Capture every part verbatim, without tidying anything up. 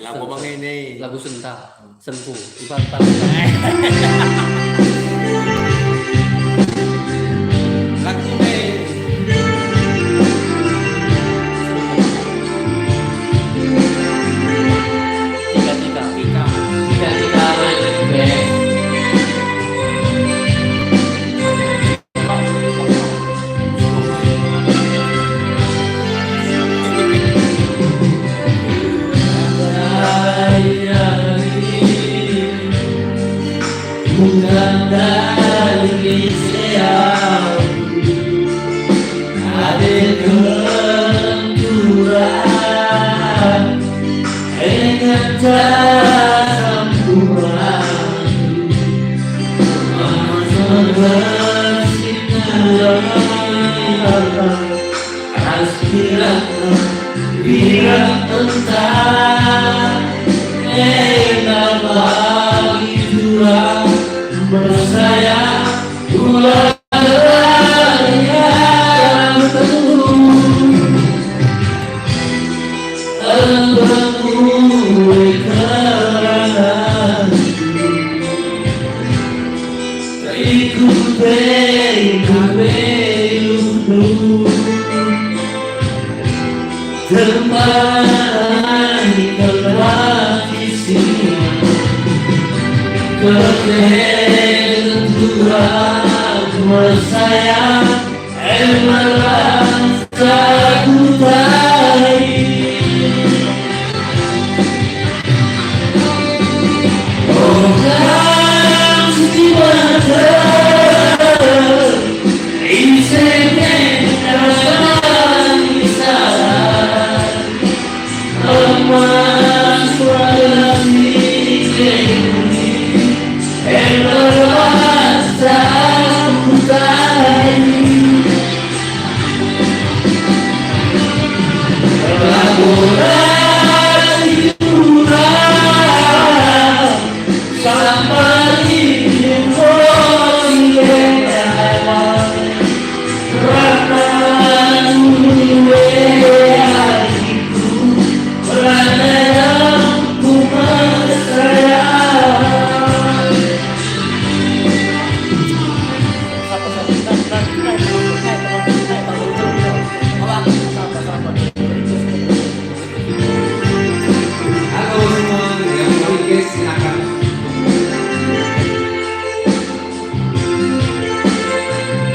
Lagu bangin e. Lagu Senta. Sengku, iban-iban. Lagu e. Tiga-tiga. Tiga-tiga main band. Halo semua, yang mau request silakan.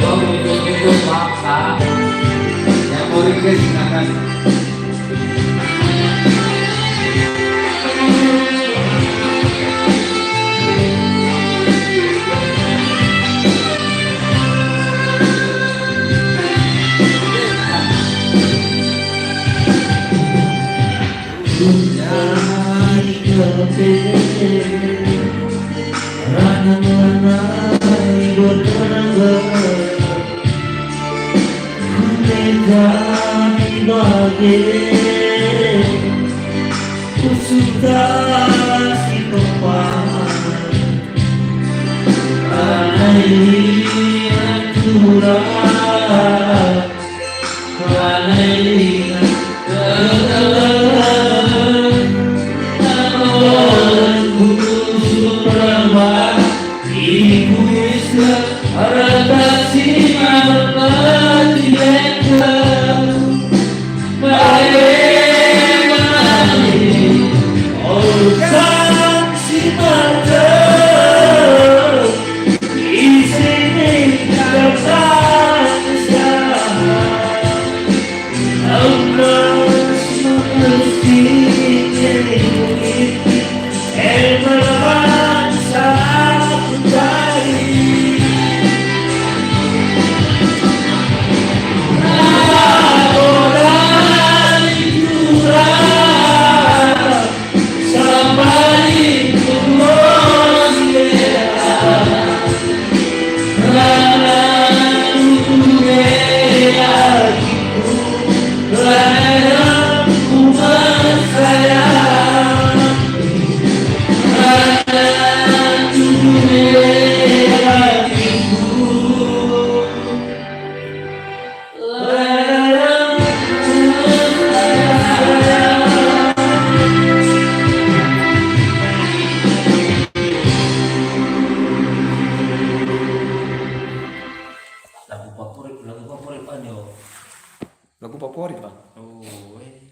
Yang mau request, request, Pak, Kak. Yang mau request silakan. Sudah si pepahan, alai aturan, alai aturan, alai aturan, ibuislah rata si mata dilengkap. Mari, mari, o sang si mata, isi ni kata usaha. Engkau si mengerti diriku ini. Lagu favorit, lagu favorit Panyo. Lagu favorit, Bang. Oh, eh.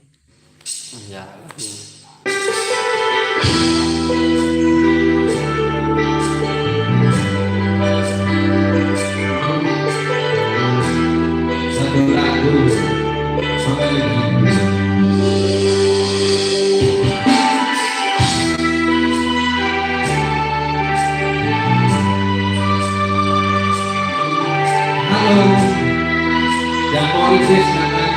Iya, lagu. Satu lagu, sama lagi. Halo. Yang mau request, silakan.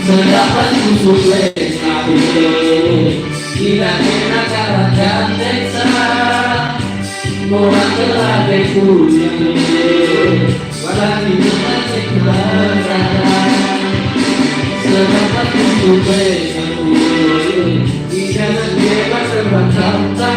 Sedapat kusuk lena, tidak kena cara gandeng sa. Murah telah dekunya, walau tidak cek berkata. Sedapat kusuk lena, tidak kena cara gandeng sa.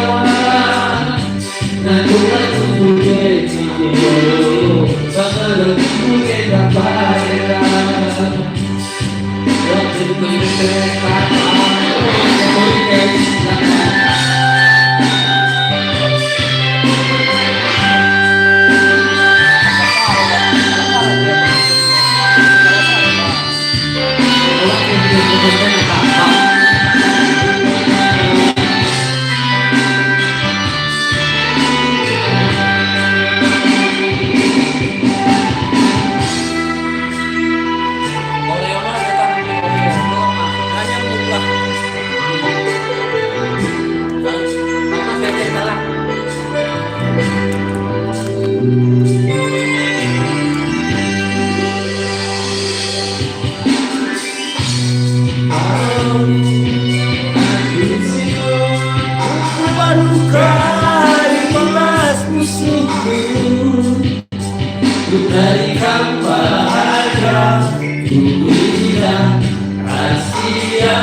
Dari kam bahagia, ku indah rahasia,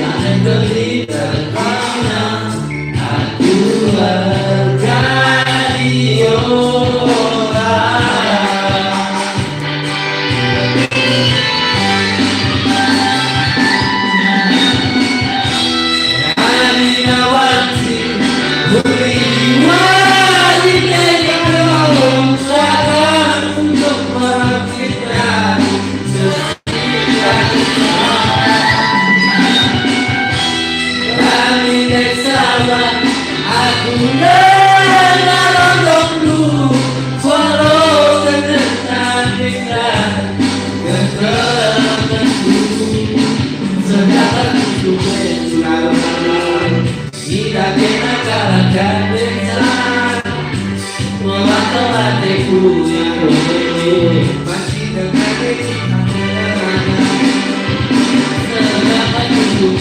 langit gelita karena aku lega di orang. Aku rela rondongndu, walau kena tandingkan kekuatanku. Sedangkan untuk menjual, tidak kena kalahkan dengan mewakil hatiku yang rumit. Masih dengan sedangkan untuk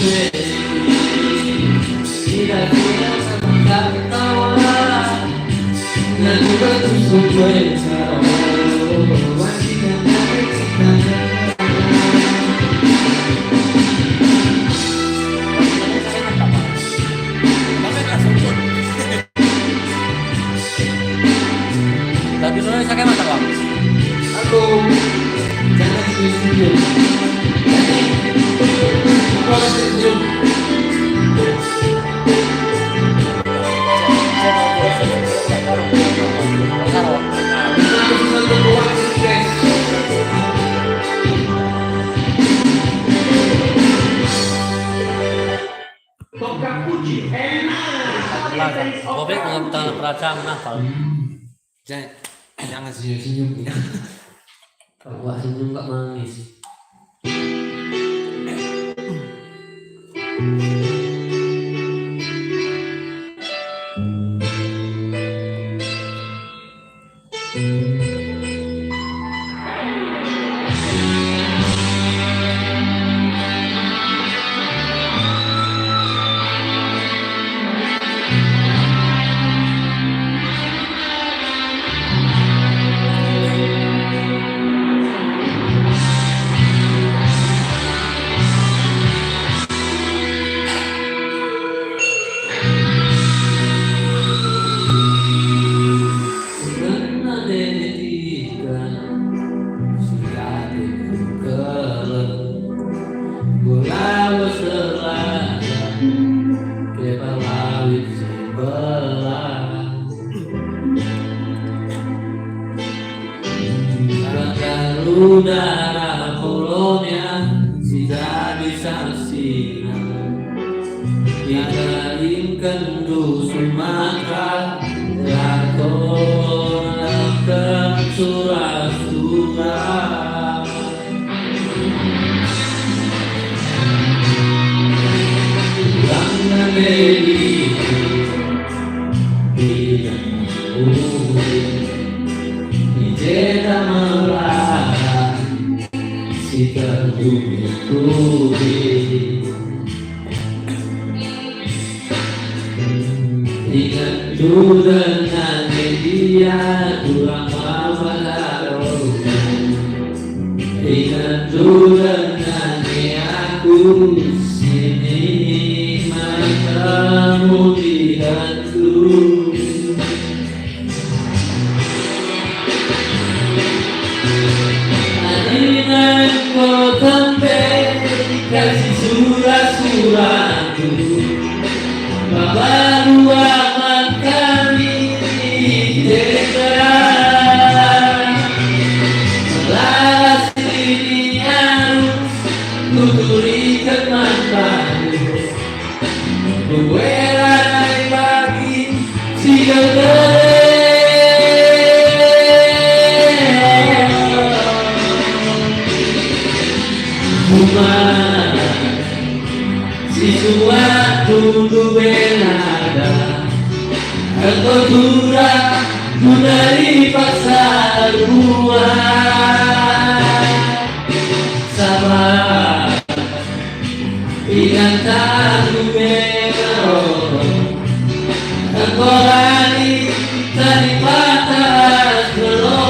Lagu Indonesia kayak mana, Bang? Aku jangan senyum-senyum. Aku harus senyum. Bobek ngam tanah peraca menapal. Jangan, jangan senyum-senyum. Kalau nggak senyum, nggak manis. Sungguhna detikan sudah dikelem, bola selada, kepala lawit sebelah. Bandar udara Polonia si jadi saksina. Kita ingken dusun maka, lakon neken sura-sura. Ulang naledi, tidak mungkin di jeda melarang si tertubi-tubi. Ingetndu dengan dia, kurang apa kau? Ingetndu dengan aku, sini mai kamu di hatiku. Adina enggo tembe kasih sura-suraku, babaru aman kami i jenda. Melas ini arus kuturiken man bandu. Kuera nai bagi si gegere. Bunga si suat tundu benada, engko turah ku dari pasar buah. Sabar. Ingan tahu merong, engko rani tadi patah berong.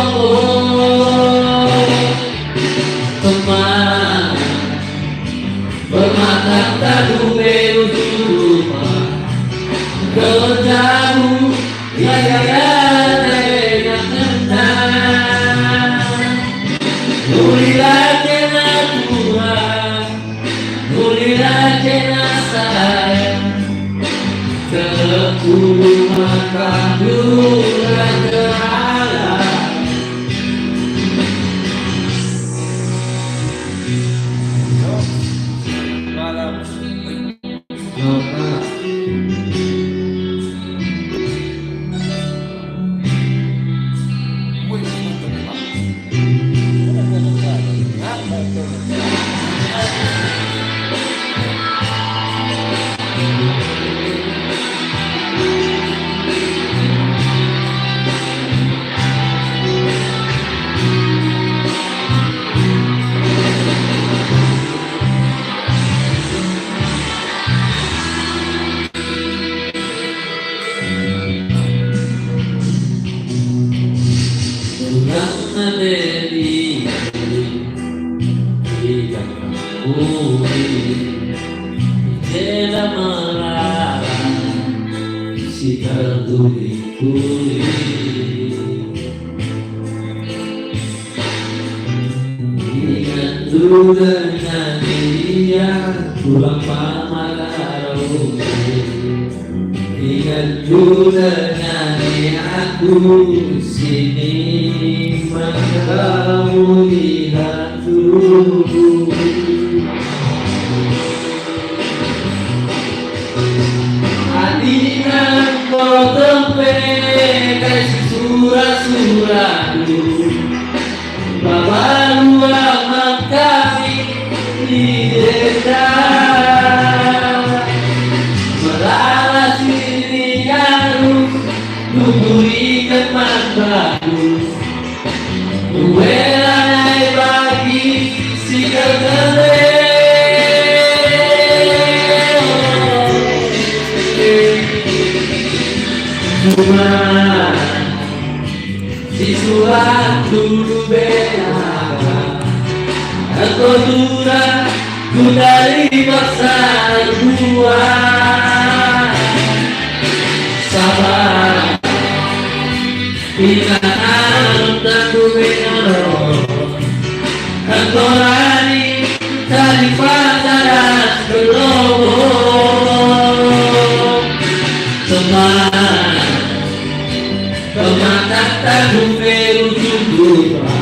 Naderi, ikan kemburi, jenda melarang, si tertuli-tuli. Ingat tu dengan dia, pulang pamalaru. Ingat tu dengan aku, sini mengkamu di hatiku. Adina kau tempe kai si sura-suraku. Baba luang mengkami di desa. Melala sini arus, tuturiken man bagus. Uela nai bagi si kerkere. Cuma si surat dulu bela. Engkau turang ku tali paksa dua. Sabar. Ingat alam tak ku bela. Engkau rani tali paksa das berlobong. Sabar. Pematah tahu meru tutupa.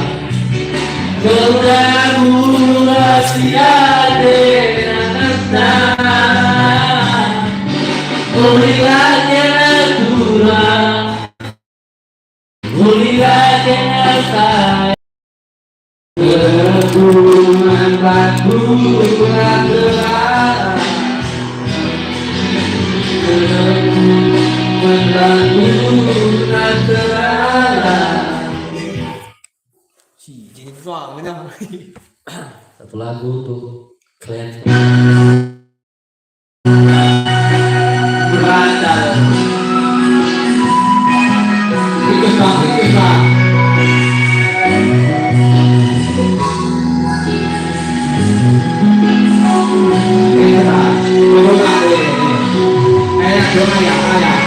Berdamu rahasia denata. Ulilah kena tura. Ulilah kena saya. Kebunan batu telah terang. Kebunan batu telah terang. Si, jadi doang, mana? Satu lagu untuk kalian. Ikut, Bang, ikut, Bang. Ikut, Bang. Ikut, Bang. Ayo, ayo, ayo.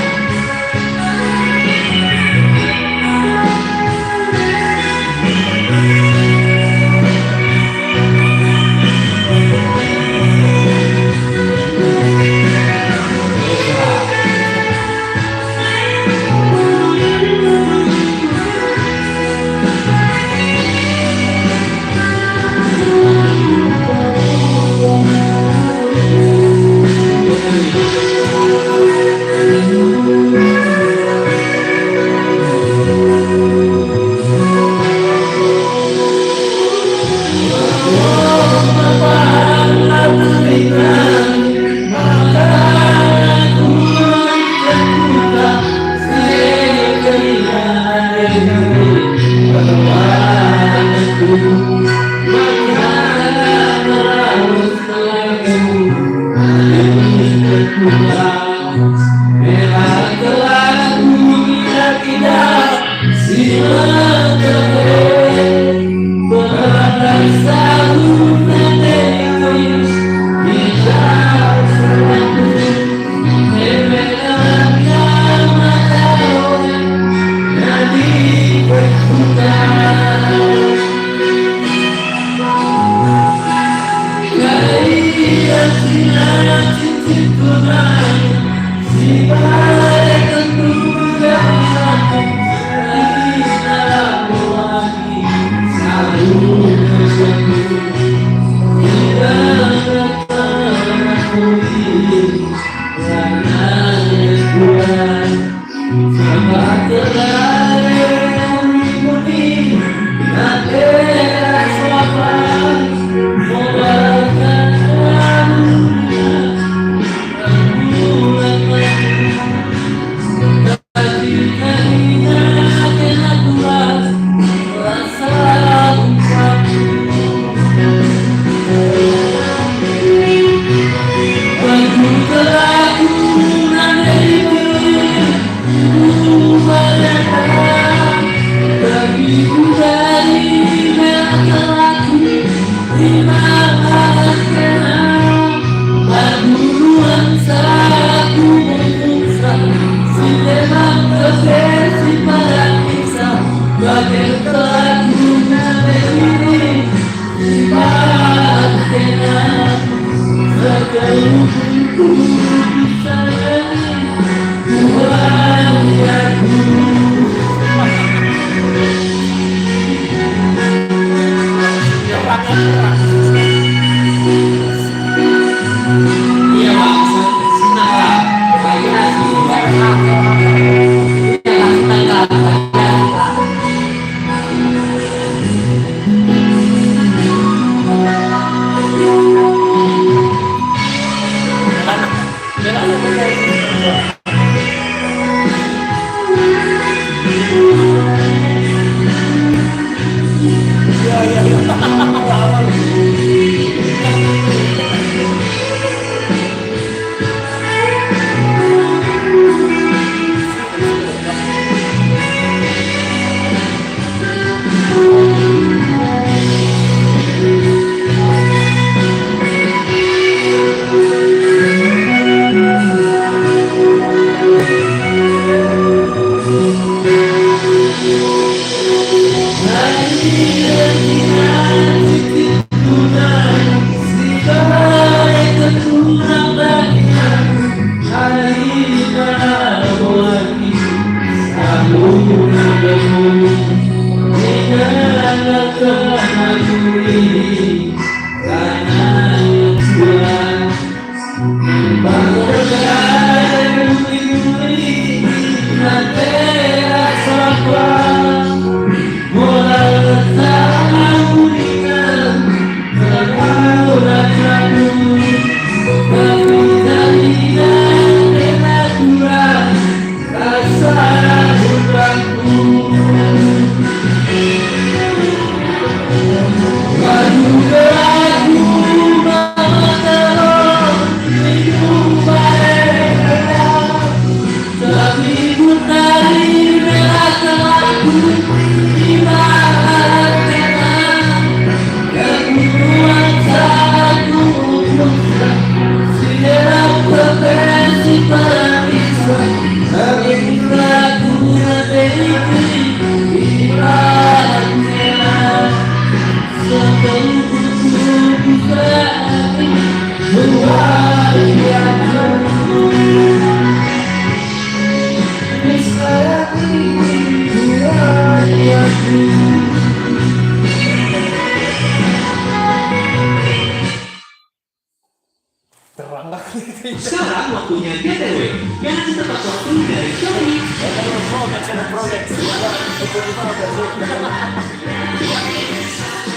Terang kali itu. Sekarang waktunya G T W. Jangan tepat waktu dari Shopee.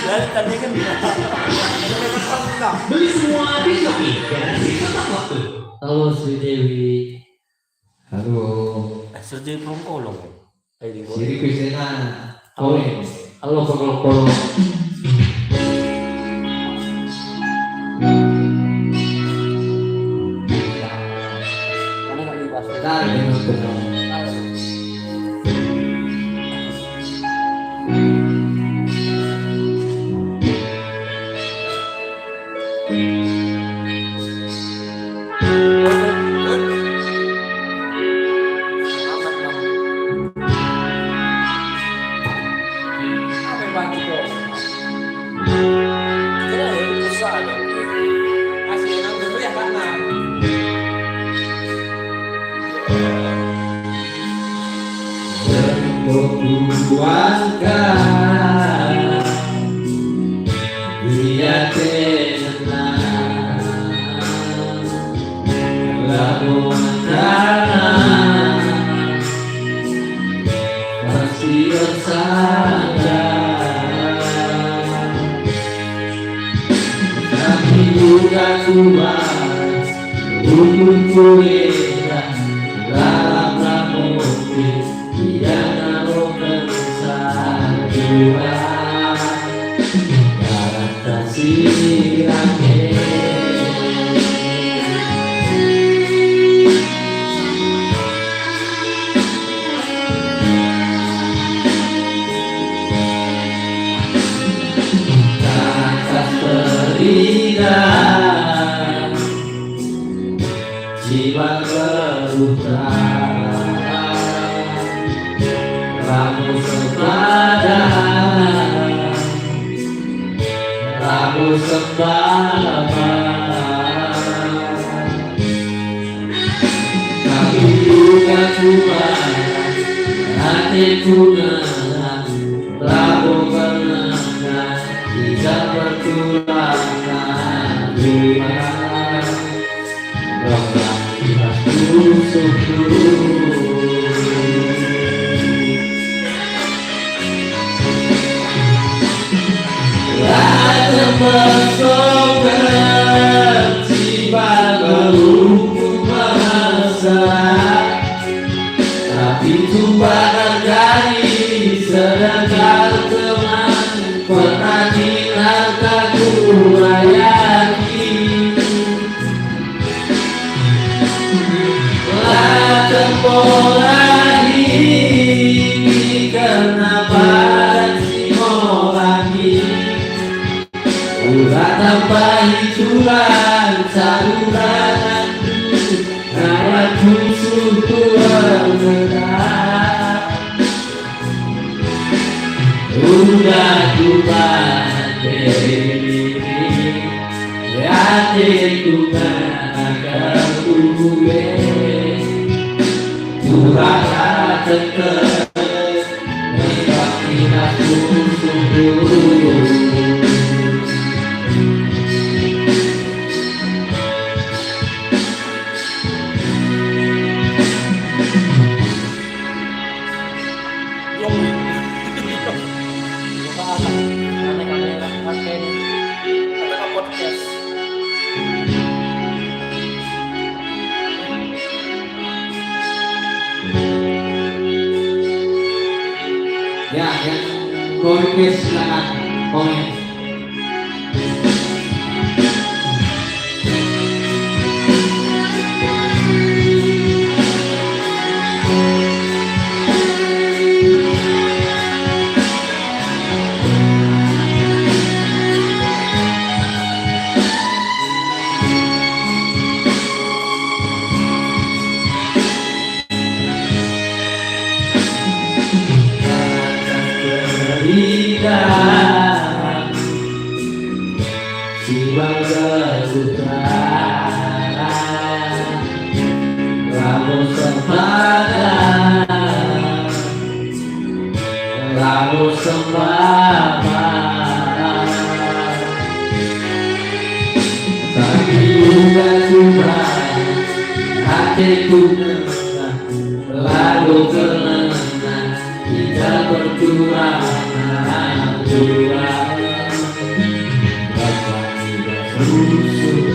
Dari tadi kan. Beli semua di Shopee, garansi tepat waktu. Halo, Sri Dewi. Halo. Eh, Sri Dewi Prongkolong. Eh, di Sri Krisena. Halo. Halo, Prongkolong. Mana kali pas? Tadi, Prongkolong. Kuangkat di ate senang, labuh tanah pasti ersada. Tapi uga kuat, ukun kulidah dalam rambutku. Ia ngaloken satua, darat kasih rame. Tangkas Jiwa berutang, rambut sepadan, rambut sepadan. Tapi bukan cuma hatiku ngenang, rambut ngenang, tidak bertulang dua. Tapi tumbangkari sedekah teman, pernah dengar tak kuayaki. La tempo la ini kerna padan si mola kin. Ula tambahi tulang saluranandu, ngayanku sukur ngenang. Udah kupakai ateku ngena kembue. Turahlah tengkel, membangilah suku. Yo, Wi. Buka anak, anak kamera, pakai ini. Anak podcast. Ya, yang mau request silakan komen. Siwal Putra, rambut sempadan, rambut sembaba. Tapi udah tua, ateku nengah, lalu kerna kita berjuang, berjuang. Bapak tidak rusuh.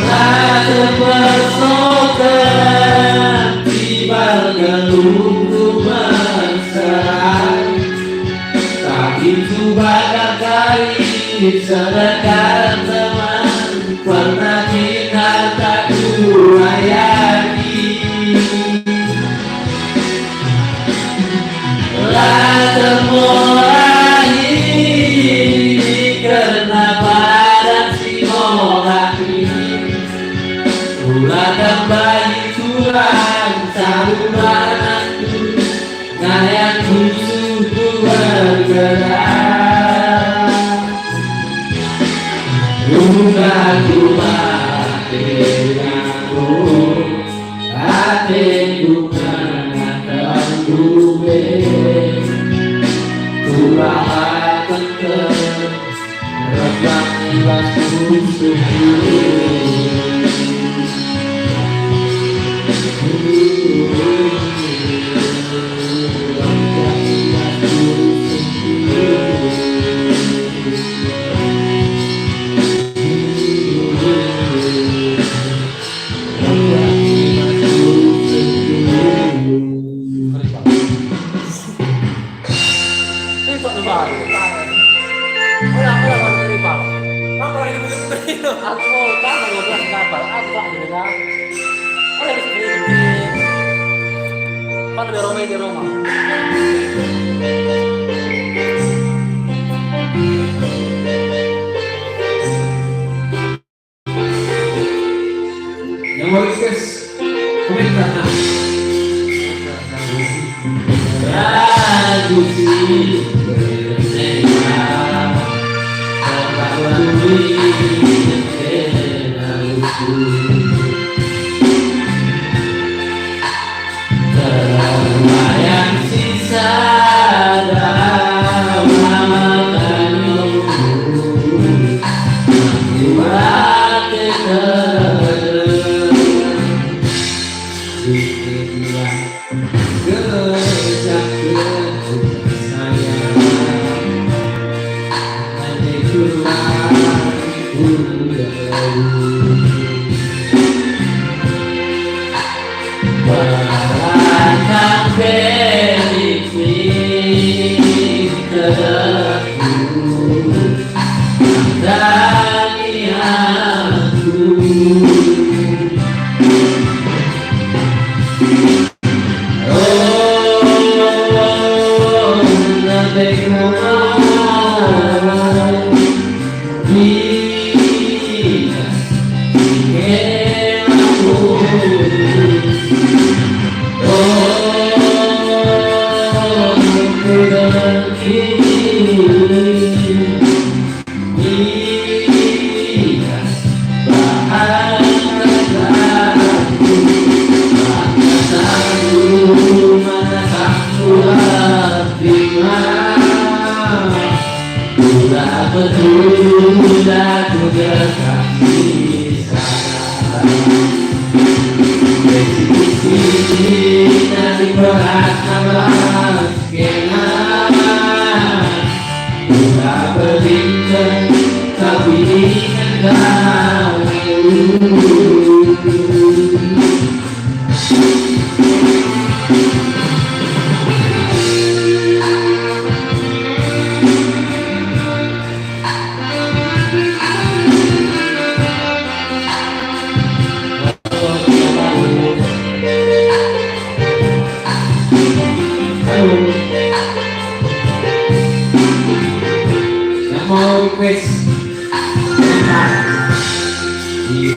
La terpersokan tiba galungku berserah. Tapi tumbangkari sedekah teman, pernah dengar tak kuayaki. La tempo la ini kerna padan si mola kin. Ula tambahi tulang saluranandu, ngayanku sukur ngenang. Udah kupakai aku, ateku ngena kembue. Turahlah tengkel, rembang ibas pusuhku. Ripak lebar. Oya, oya, oya, ripak. Apa lagi begitu? Aku, oh, kan, dua belas kapal. Aku tak dengar. Oya, bisa jadi. Mana di Roma, di Roma? Komentar, nah. Lagu si bertema Kata Peduli. Terbayang sisada mata nunggu, aku ate terang. Bikinlah gejap-gejap sayang, ate kurang. Barang kepilih kedekku, tangani aku. Oh, nanti kamu Udah betul aku dekat di sana. Besi-besi nanti berat nambah kena. Udah berlintang tapi ingat kau. Yang mau request, ini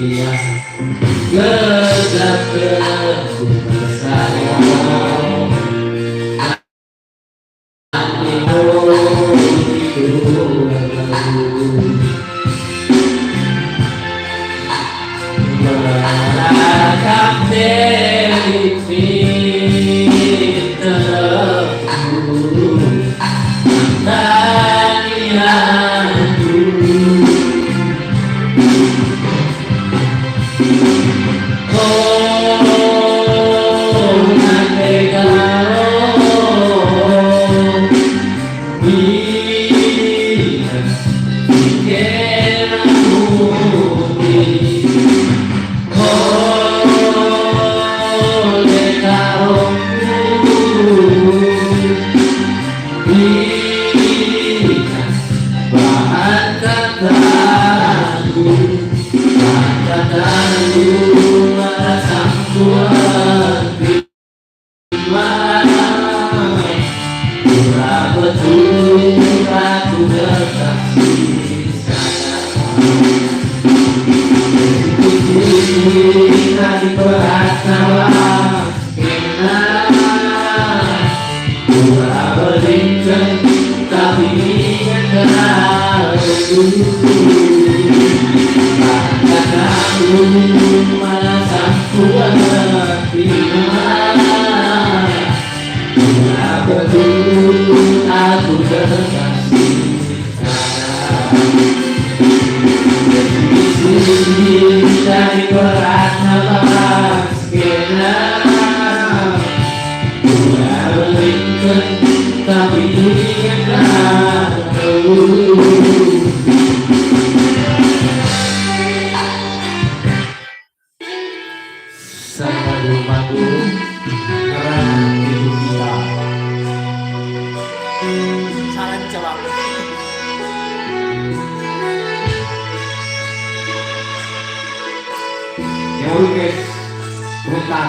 dia. Gelap gelap ku sayang. Bahan kataku, bahan kataku, alasanku. Pura betul aku dekat di sana. Ku cinta di berat nambah kena. Pura berlintang tapi ingat kau. Kataku malah sangkup. Aku Sama dulu manggung, ngerana ibu kita. Saran coba. Yang orkes, bentar.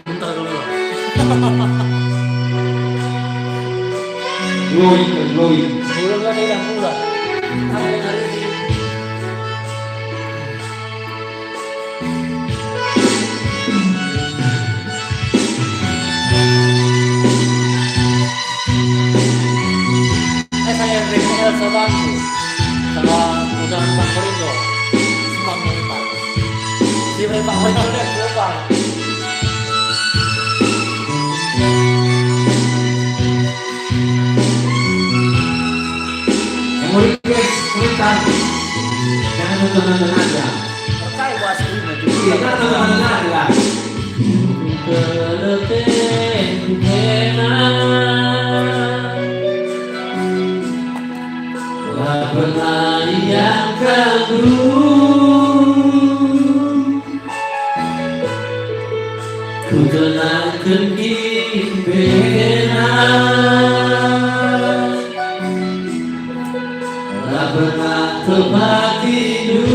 Bentar dulu. Glory, glory. Belum lagi, ya, belum. Hari, hari ini. Yang mau request, cerita. Jangan nonton-nonton aja. Percaya bahwa aslinya juga. Iya, jangan nonton-nonton aja lah. Keleten kena. La pernah iangkatndu. Kutenangken kin bena. La pernah tepatindu.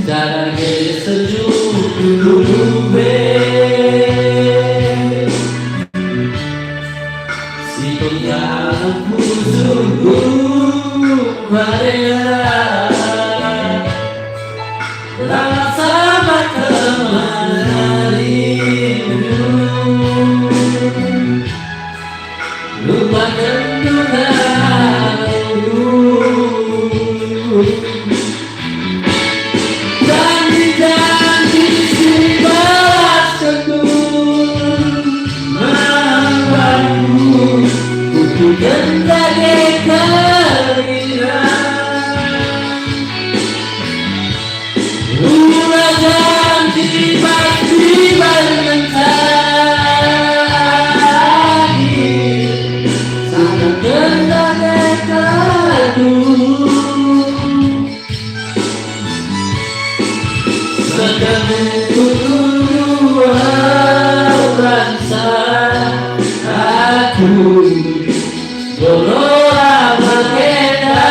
Cara ge sejuk dulu be. Si penggalak musuhku Maria. Lama sama kemarindu. Lupaken dulu. Janji-janji si balaskendu. Mambaku, kutuken dage kerina. Ula janji pasti bermentari, sangkep kena dekadu. Sekalipun dua bangsa aku, bolo bagenda.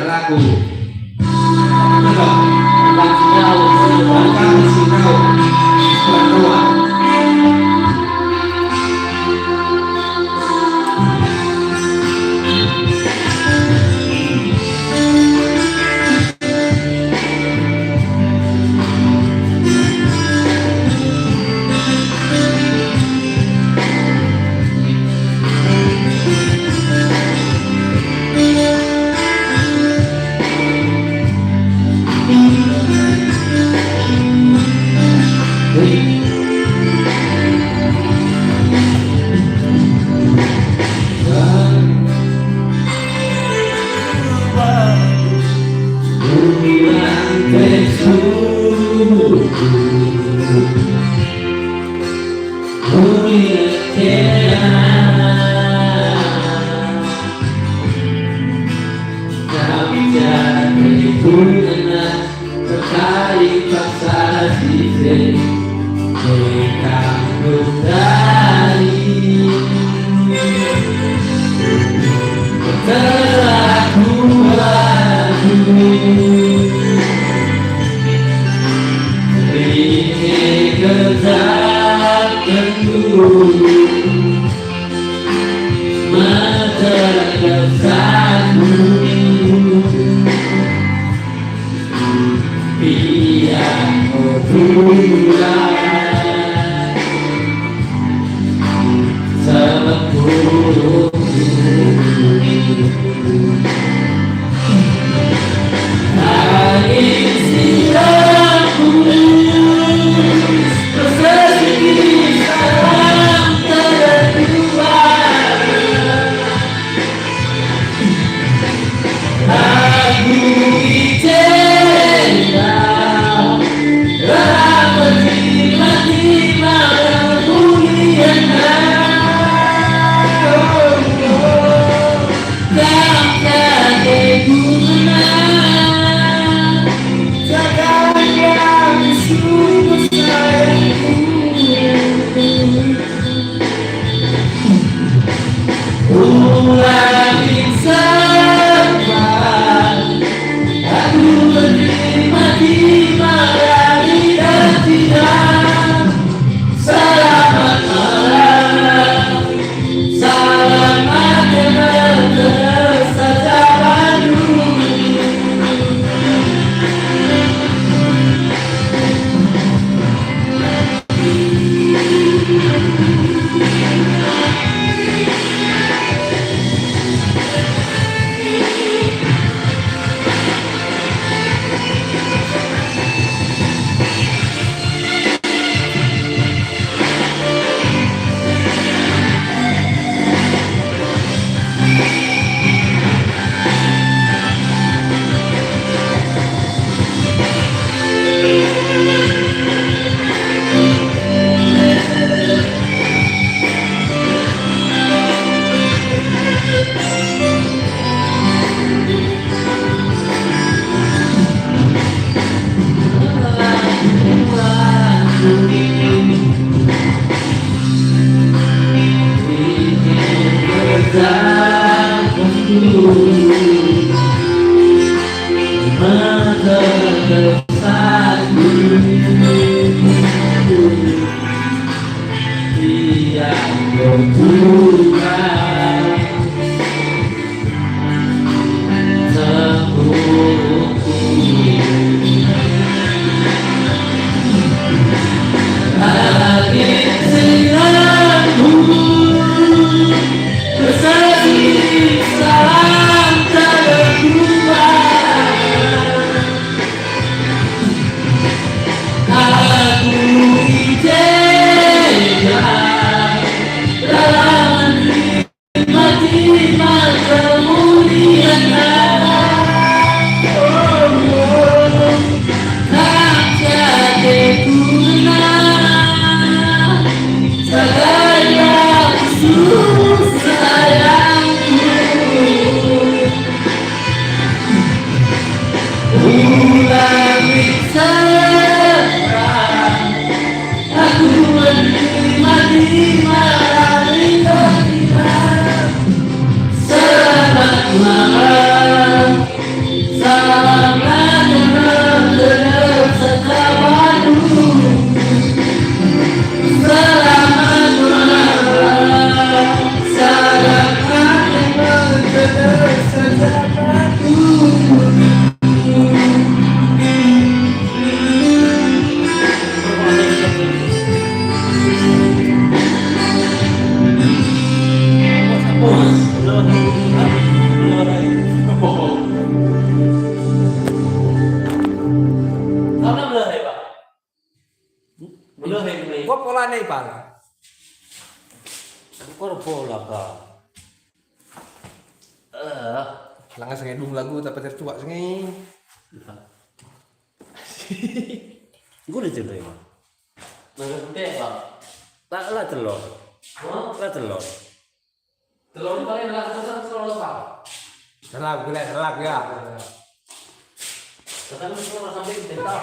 Lagu. Coba. Bangsi Daud, bangsi Daud. Perempuan. Tertarik paksa si Engkang ku tali. Telah kuakui, ringe kerjakenku, metergep saku. Biar ku pulang sepuluh. Angin silamku berseri salam terbuai. Aku i jenda, lam menikmati malam muliana. Oh, oh, kam kate ku menang, jaga yang sungguh sayangku. Ulangi sempat, aku menikmati malam indah. Selamat malam, selamat meneruskan. Engko pola ka. Eh, langa sengai dung lagu tapi tertuak sengai. Engko dicentai, Bang. Nang ente, Bang. Tak lah telor. Hah? Lah telor. Telor paling lah pesan telor, Bang. Salah, gelek, salah ya. Sekarang semua sampai kita.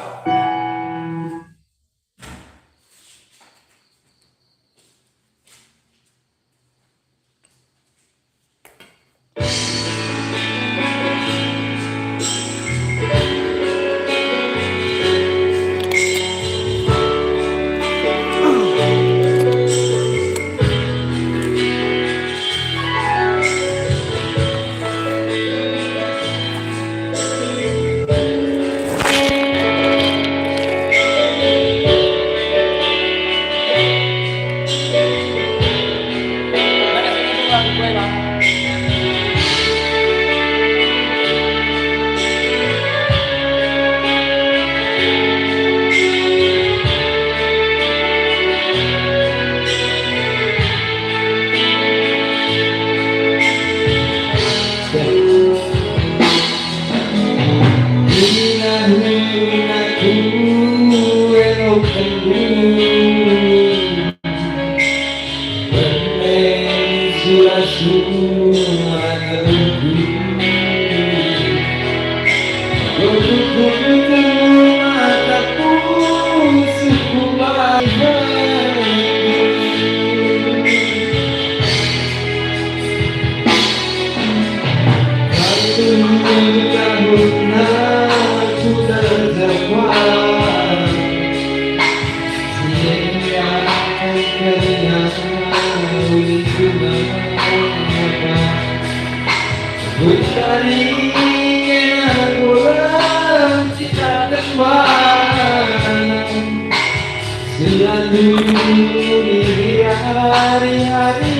Selalu di hari-hari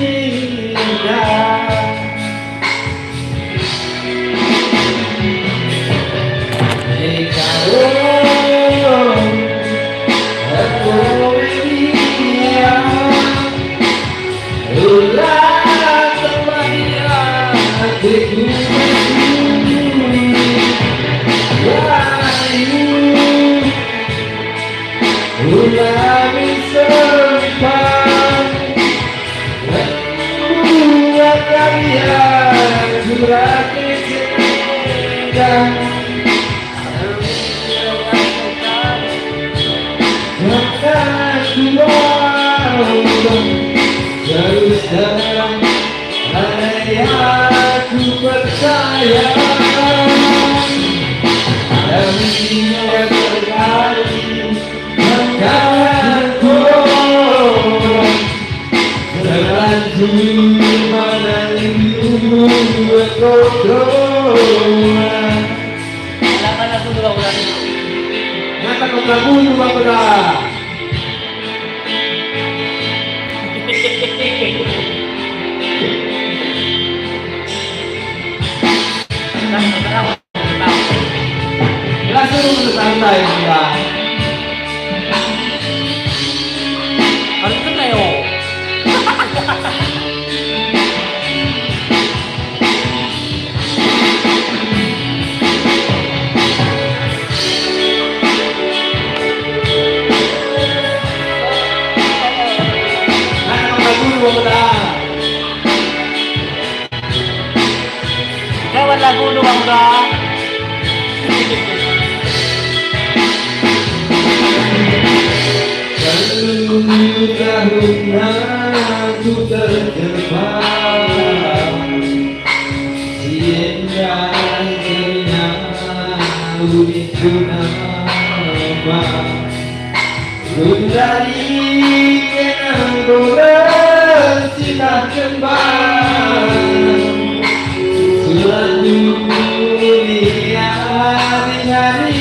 indah. Eka ro, eka ro media, ula tembadia, ateku. Wahyu. Ulami sempat, dua kali aku rakyat sedang. Maka aku mau terus terang. Hai, aku percaya, kami terkali mengkalaku. Terlanjur mana rindu berkotor. Kenapa lagu dua bulan? Kenapa kau lagu dua bulan? Langsung santai, Bunda. Harus kena, yo. Kawan lagu dua muda. Telu tahun aku terjebak. Sienda kerina ulihku nampak. Gundari kenang golas citah kembang. Selalu lihat hari-hari.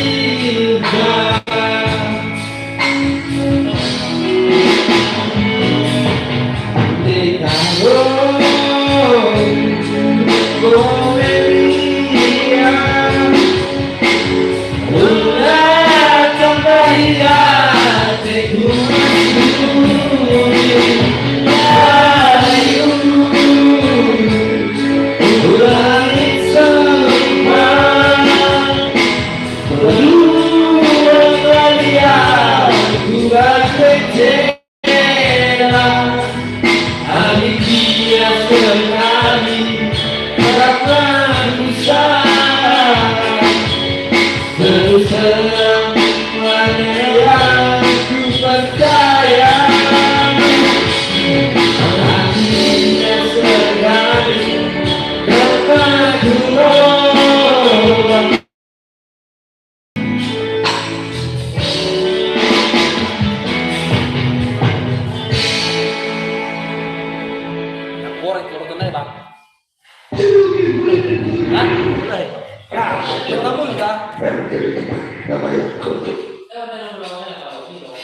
Hah? Mulai. Ya, pertama kita.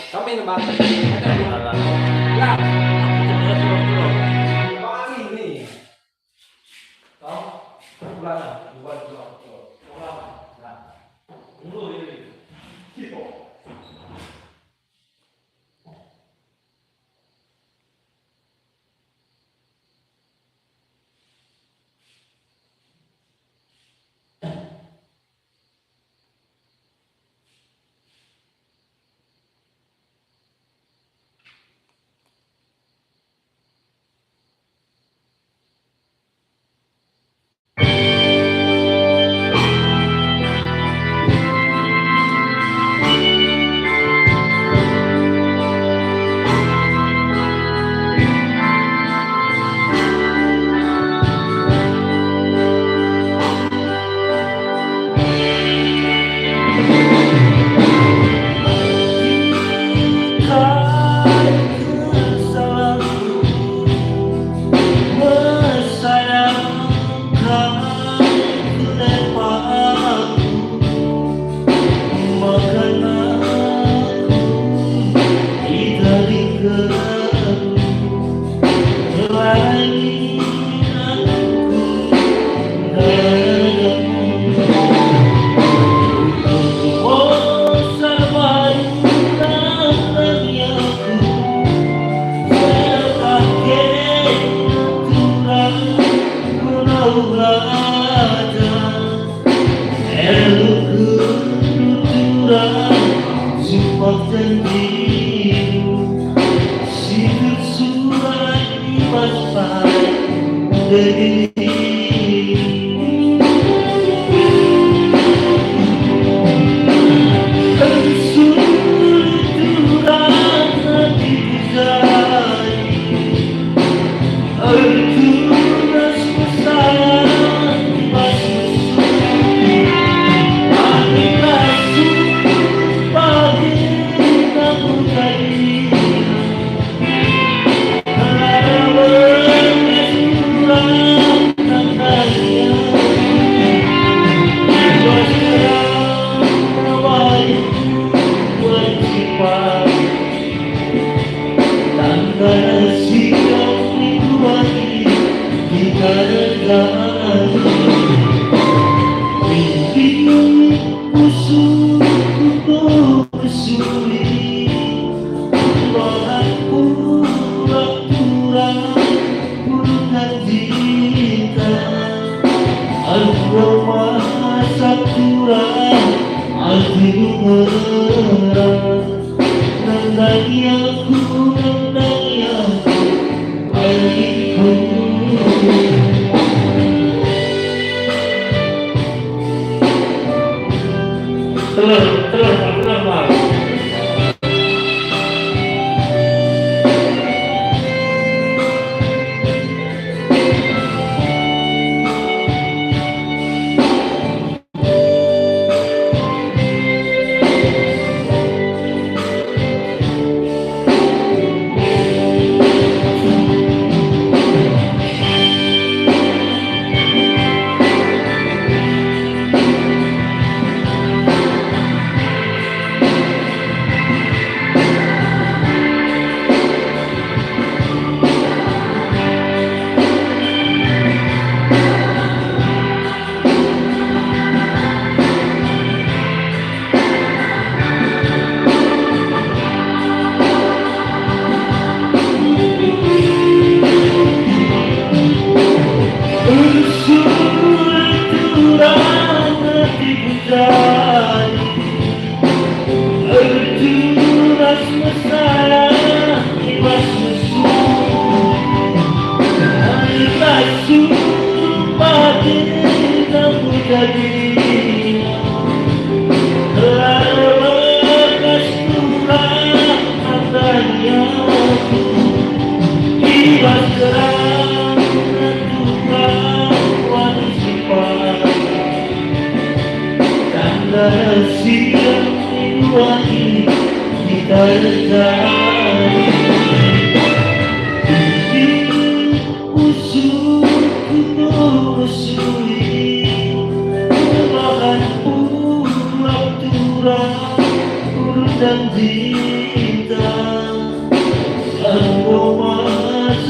Kami nembak. Ya. Bali nih. Toh? Bulan, bulan, bulan, bulan. Nah. Dulu ini. Gitu.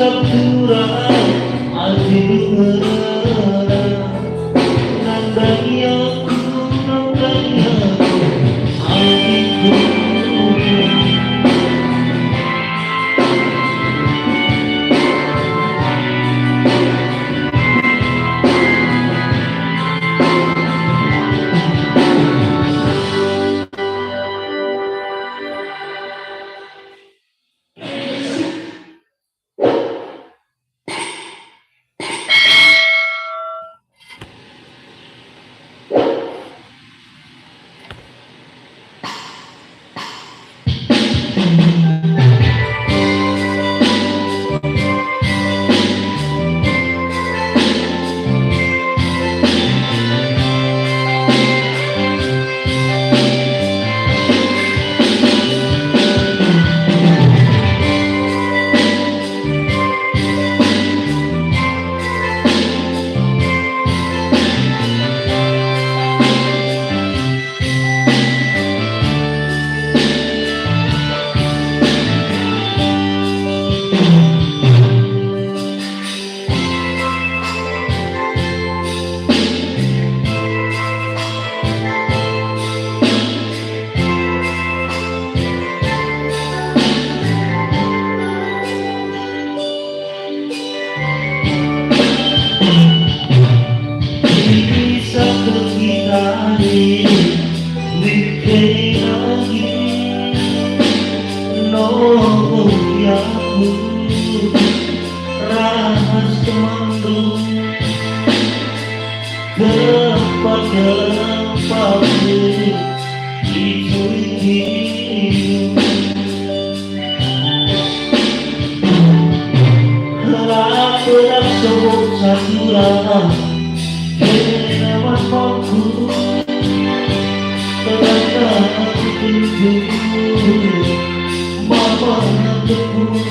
Aturan ate dengeran, nandangi aku, nandangi aku, adingku. Kisah kita ini, bikin lagi, no, ya, rahas temanggung. Tempat-tempat itu. Kelak-kelak sebut satura. Kenaman mampu. Terasa aku tunjuk. Mama terbunuh.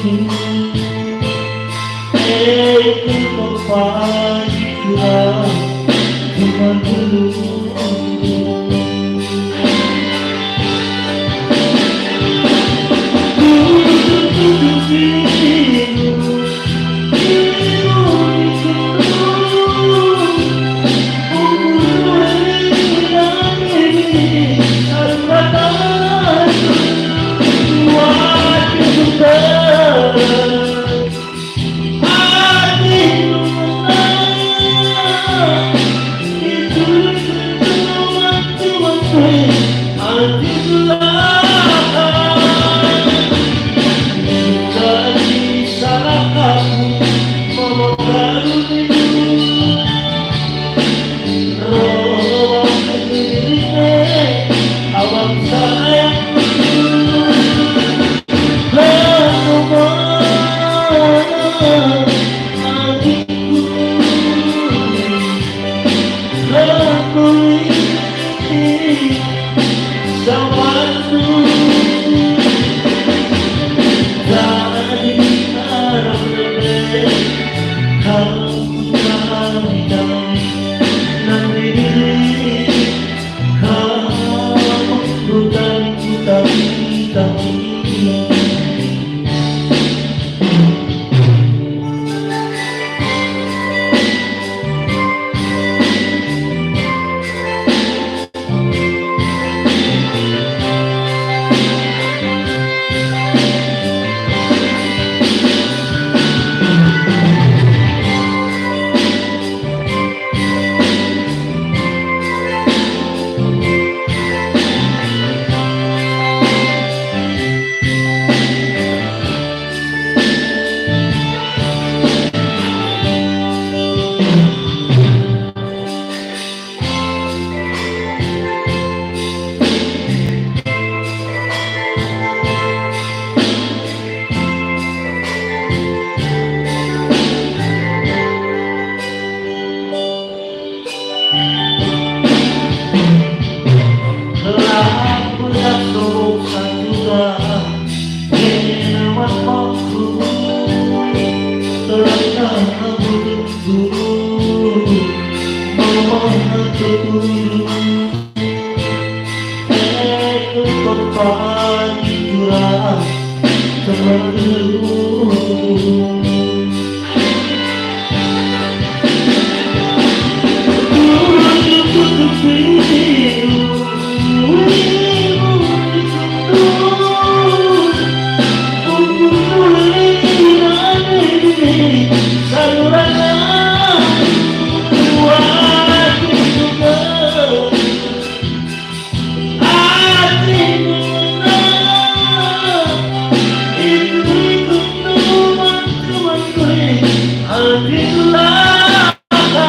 Rindulah aku,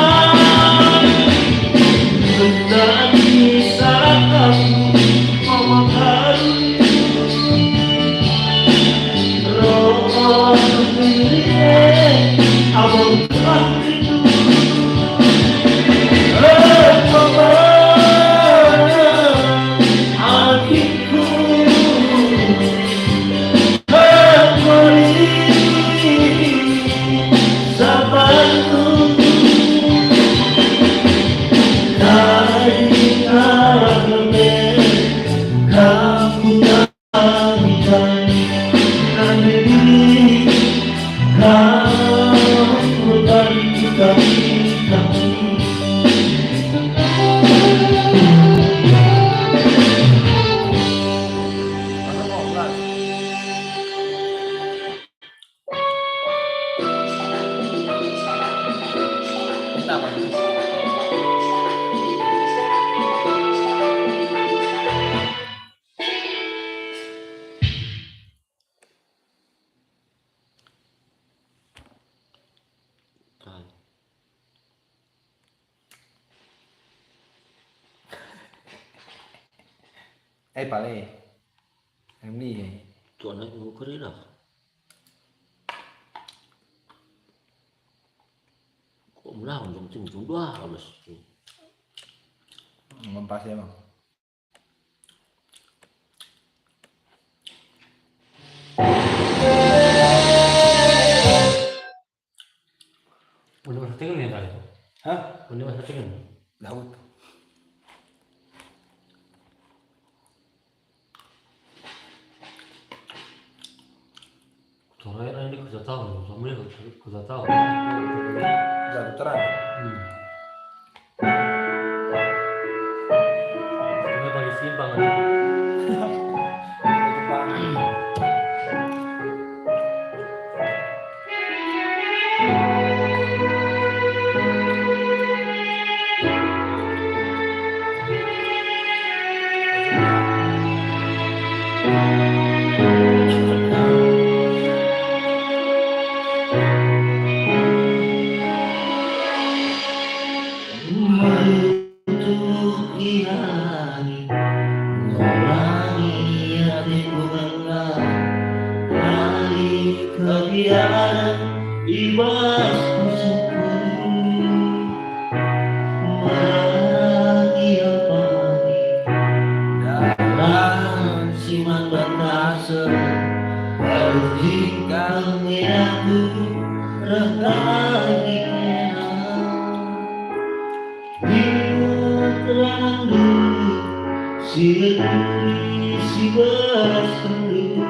menangis aku, mama harus roh diri, abang telah rindu. Eh, mama, adikku. Eh, pale. Em ni, eh. Tuan aku kerilah. Kok melawan dong tim dua bos. Ngempas emang. Udah masa tinggal nih kali. Hah? Udah masa tinggal. Daud. Terakhir ini kerja tahun, sama dia kerja tahun. Kerja terakhir. Hmm. Ini paling simpang aja. Untuk ihalangi, ngulangi ateku renggang, lali kebiaran i bas pusuhku. Meragi apani dalan si man bangkasa, aluh jingkang aku reh bagi kena. Inget ranandu si erturi si bas tendu,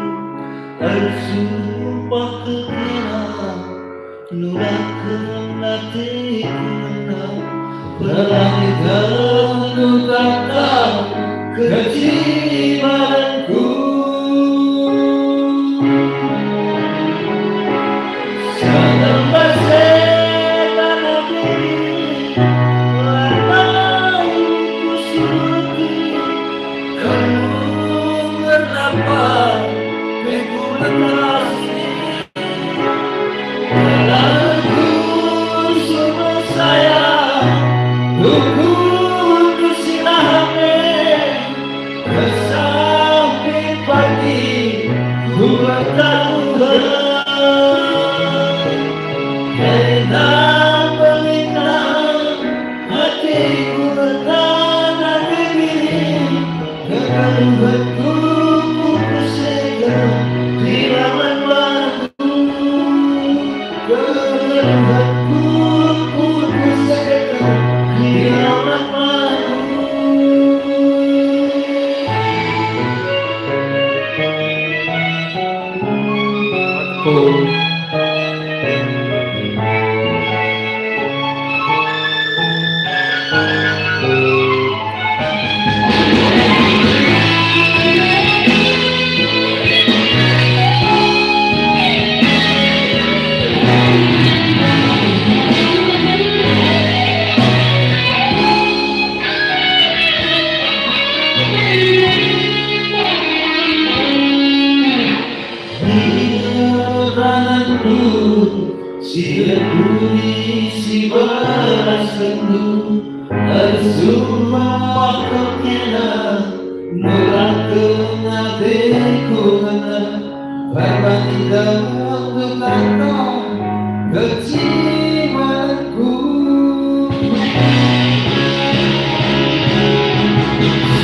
ersumpah kekena, nulahken ateku ngena, perlahikendu kata kejibaranku. Sedang base tanah diri, lanai kusuruti, kamu ngernapa pe ku lekas ini. Dalanku sungguh sayang, ukurku si lahap e. Sampai pagi ku bertaruhken, kerina pelina hatiku merana diri, kegaluhenku ku perseken di laman batu. Si lepuri si beraskenndu, ersumpah kau kena, nurahken ateku ngena, perbatin dengkenndu kata kecimanku.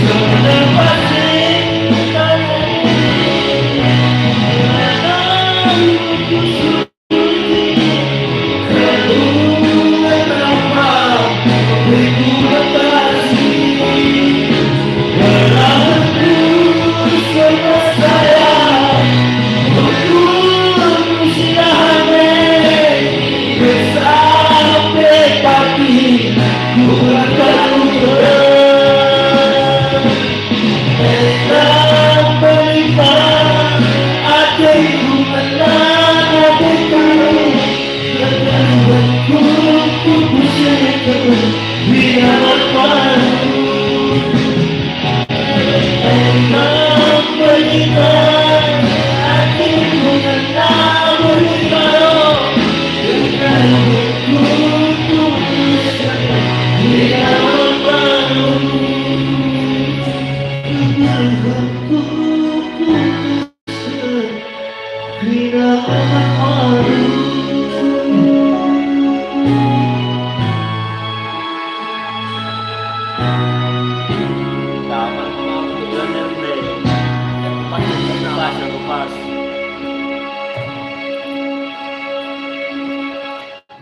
Sudah pasti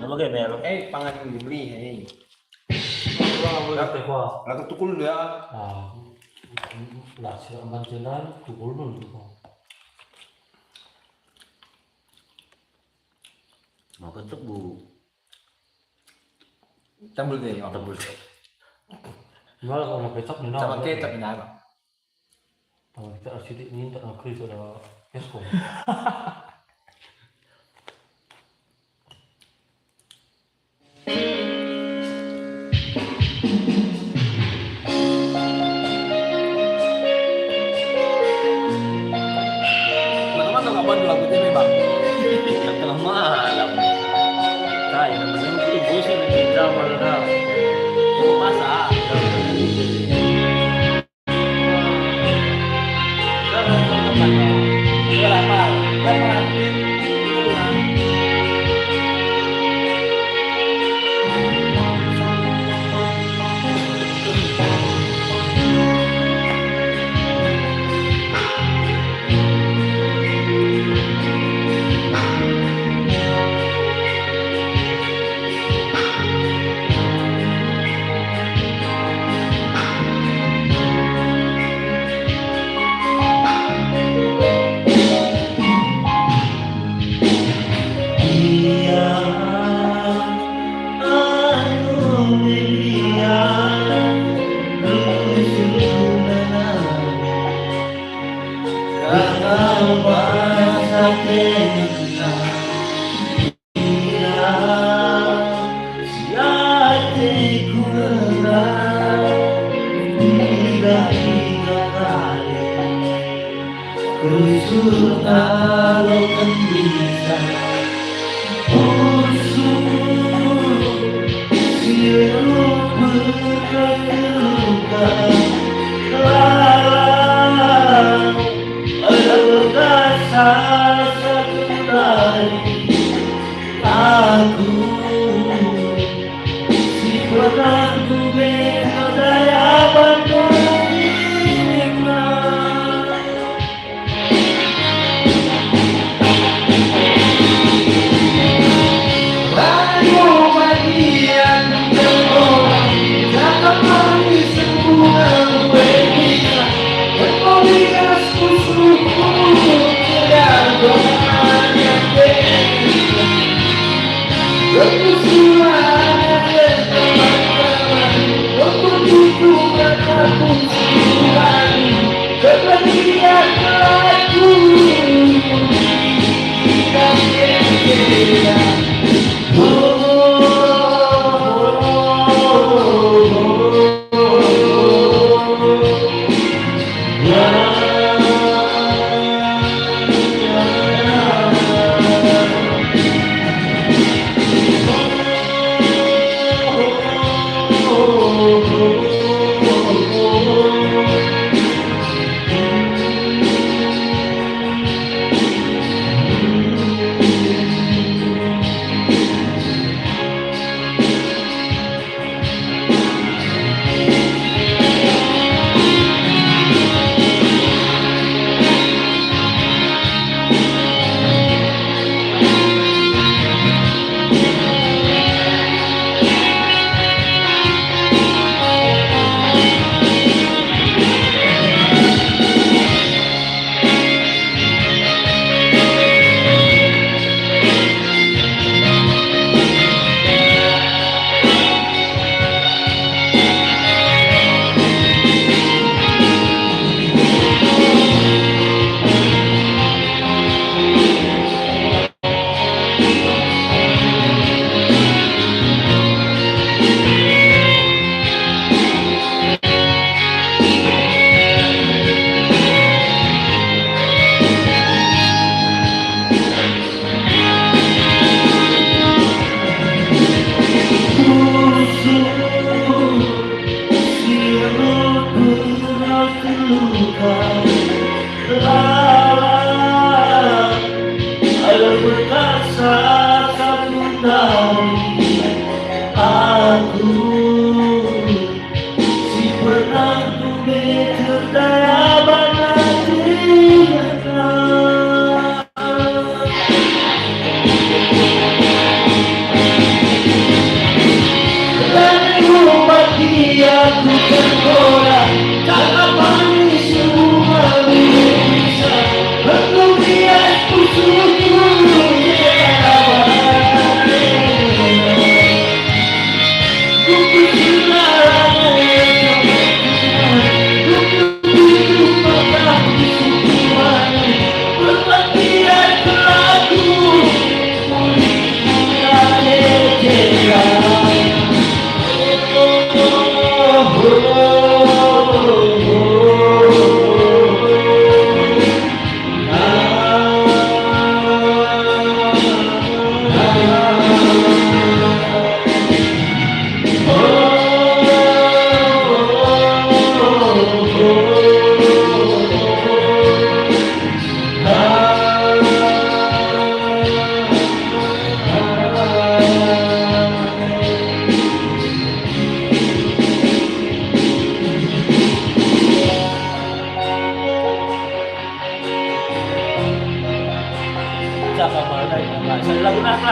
Nama ke, Mel? Eh, pangan ini beli, hei. Lah, tukul dia. Ah, lah, si Amban Jelan, tukul dulu, tukul. Mau ketuk, Bu. Tambul deh, Om. Tambul deh. Enggak, kalau mau kecap, nih, Sama nah, kecap, nih, Bang. Tambah kita sidik minta nakri pada Eskom. Mana-mana nggak bantu lagu ini, Bang? Tengah malam. Kai, namanya itu bosan di drama, dah. Itu masa. Aku si pernah ku bela daya bantu dirimu. Ayo bagian tengok, jangan manis semua gue bisa. Berpoligas kusuku tidak banyak.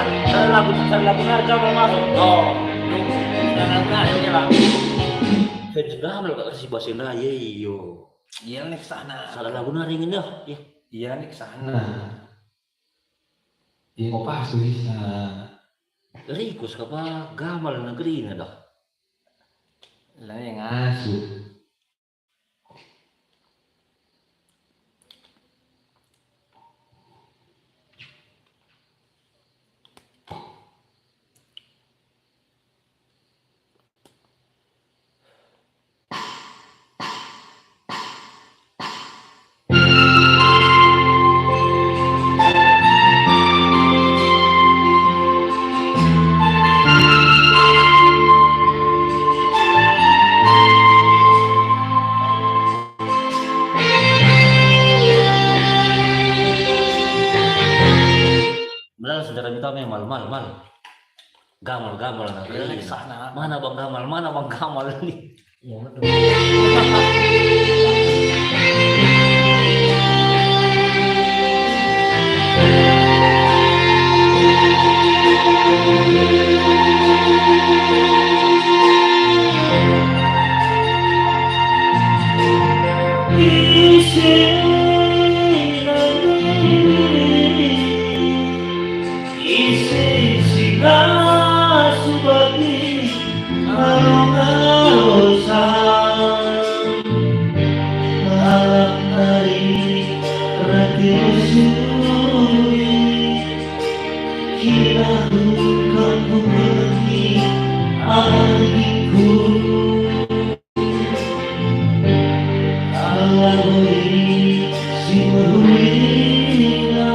Sada lagu, sada lagu nari coba masuk. Oh, nunggu. Sada lagu nari, oke lah. Fans gamal kak si bas enda, iya, iyo. Iya, nih, kesana. Sada lagu nari ingin, ya. Iya. Iya, nih, kesana. Iya, kok pas tuh bisa. Rikus kapa gamal negeri ini dah. Lah, yang ngasuh. Melala sejarah kita memang mal, mal, mal. Gamal, gamal, anak. Iya, iya. Mana Bang Gamal? Mana Bang Gamal nih? Iya, betul. Ise si ngasup ate ngalo-ngalosa, alam nari rate sue, kina engkau kubelangi agingku. Alah oi si mehulina,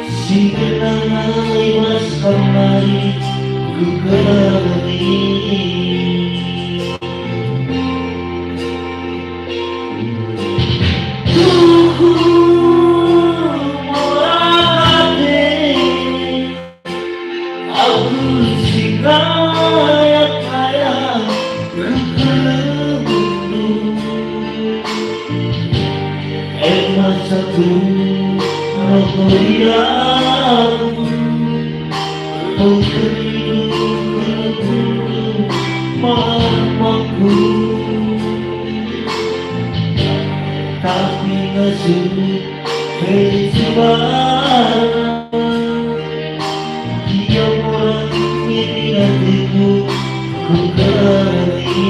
si genangai mas kamari ku kami. Tuhu murah ate, aku si kaya-kaya rengkelebendu. E masa ku roh meriahku, pengkerindu kelebendu mamaku. Tapi ngasup Hei Tuhan, diam orang ini hatiku, ku kari.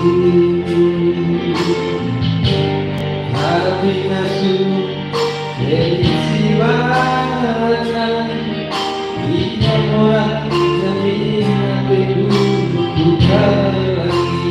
Tapi ngasup jadi si bahan ia orang jadi nanti dulu ku lagi.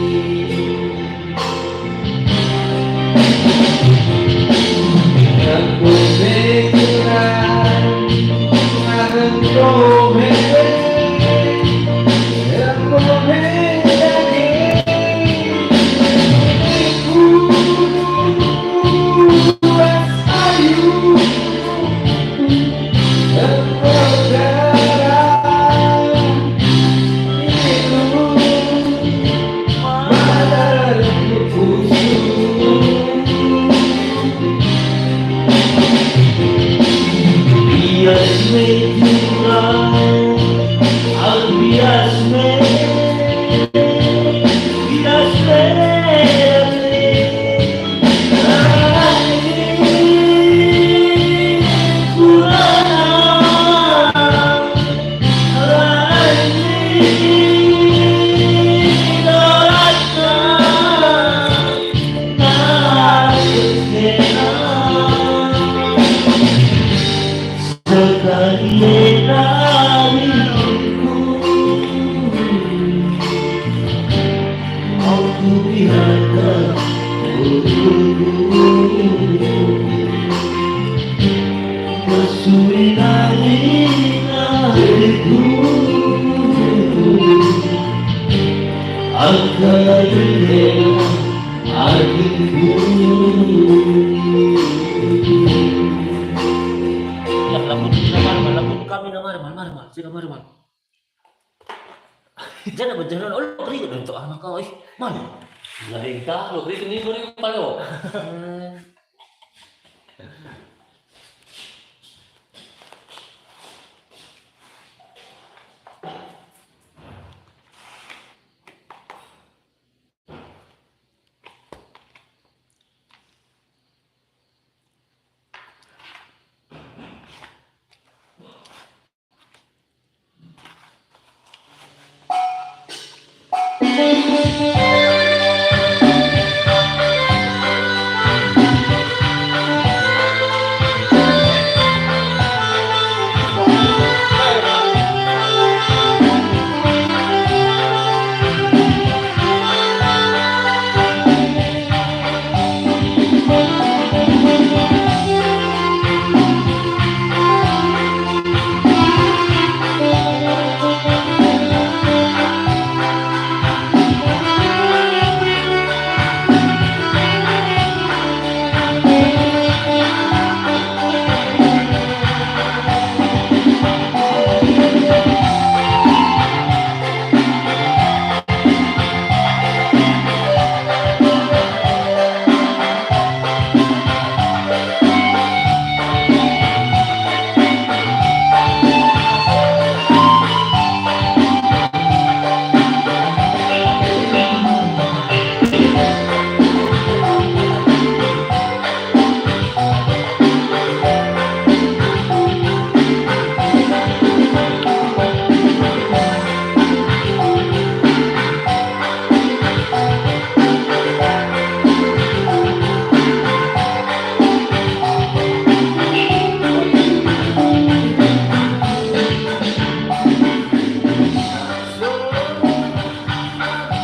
Bias me turang, bias me, bias me. Lah, lagu, lagu, lagu kami na mari, mari, mari, mari, sika mari, mari. Jangan berjalan, oh, ribut untuk anak kau, ih, mari. Lah, entah, lo, ribut ni, ribut paling, oh.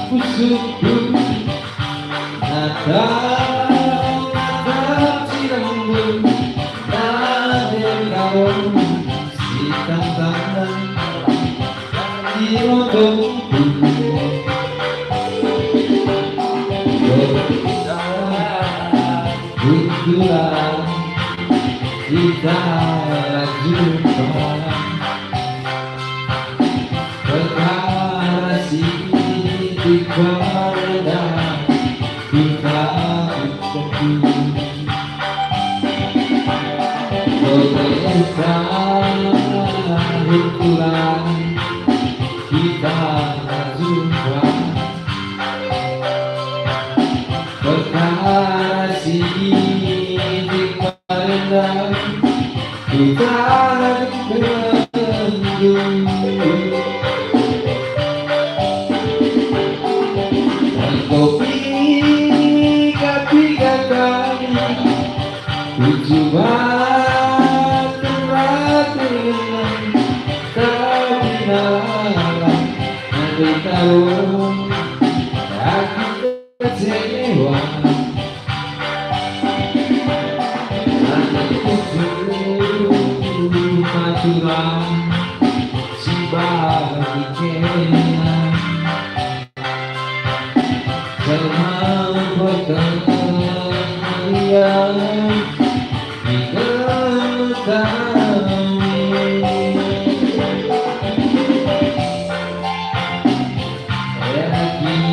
Pusuhku natap-natap si lembut, nadeng kawon si tantangan di lotongku. Berkisah Itulah kita jumpa. Perkara si dipadah kita ucapkan. Beberapa itulah kita jumpa. Perkara si dipadah kita dengkenndu. Engkau Selma perkalian di kemetawi. Yakin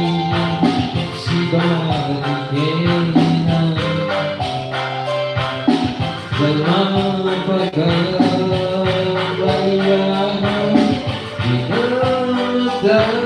si bagi kena. Selama perkalian di kemetawi. Nah,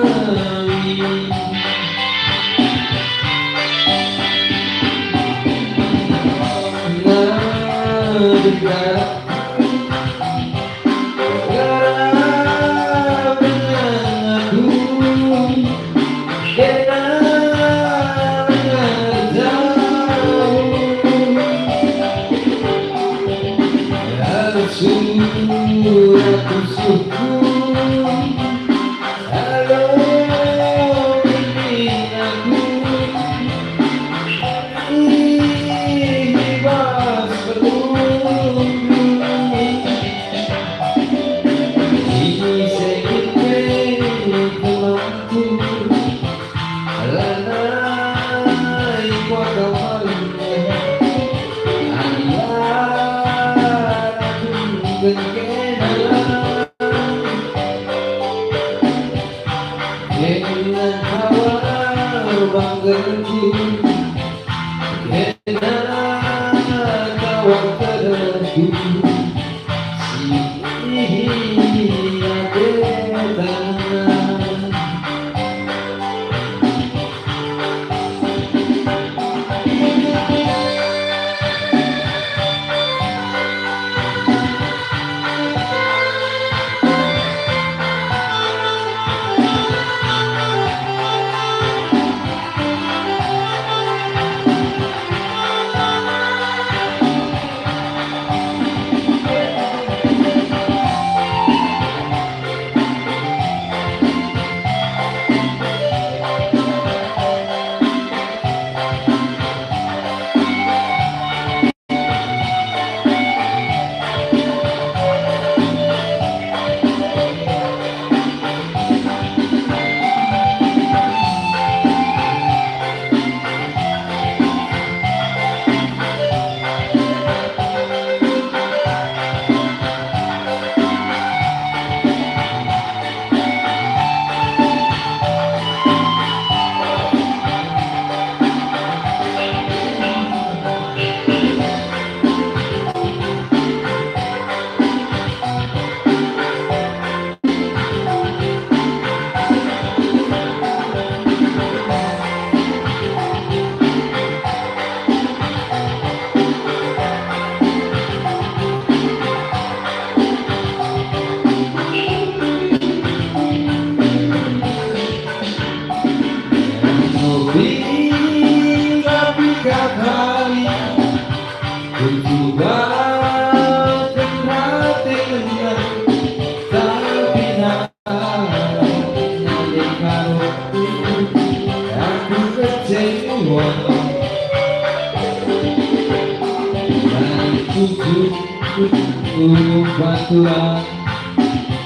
Baturan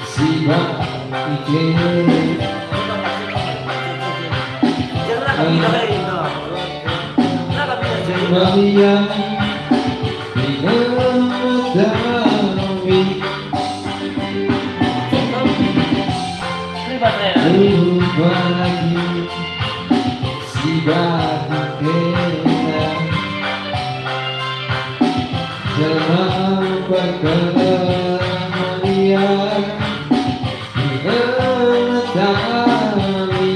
si bagi Maria, Maria, Terima kasih. Lupa lagi si bagi kena. Jelma perkara mulia di mata kami.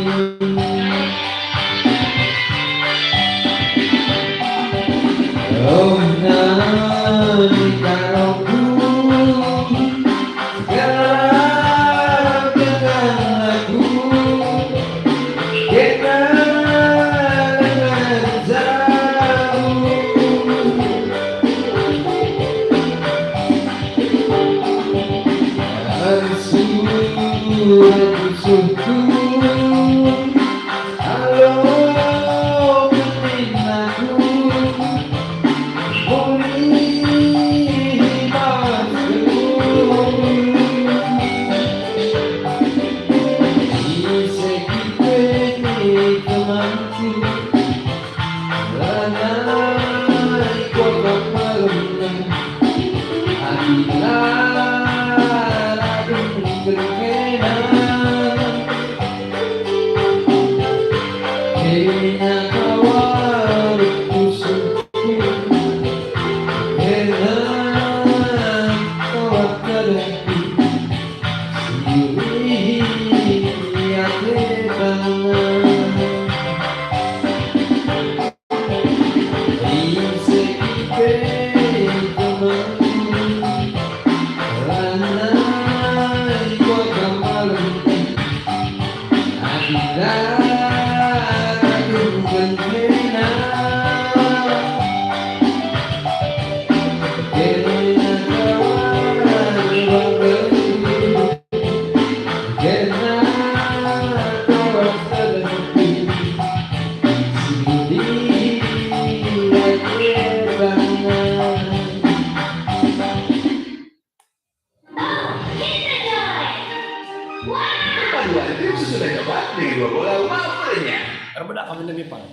Oh, nani karo ku. Lanai kota malemna, adi la ragem kena, kena kawar kusuk, kena kawar kadahku. Perpaduan tim sudah dapat dengan dua bola mapernya. Erbedak kami lebih pang.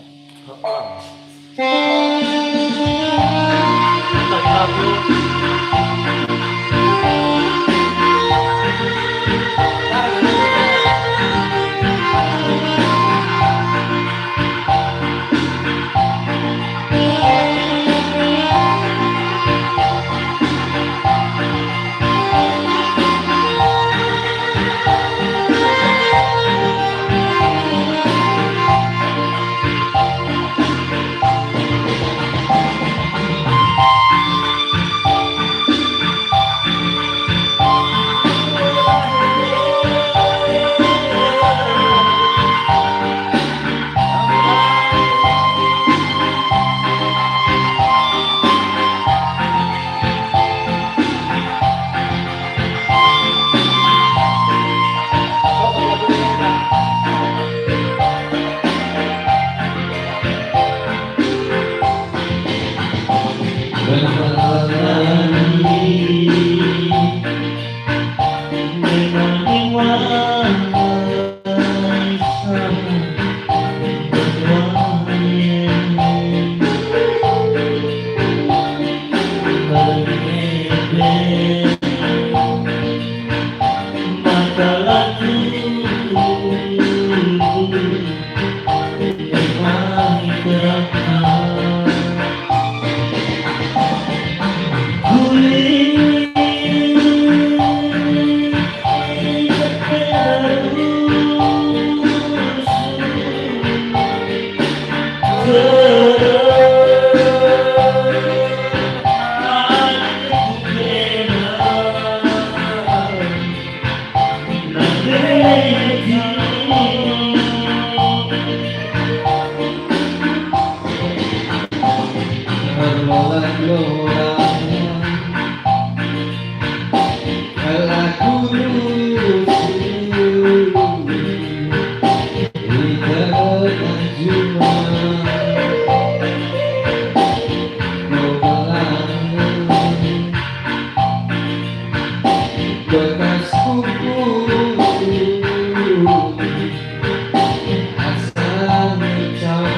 Bekas kuku asal mencong.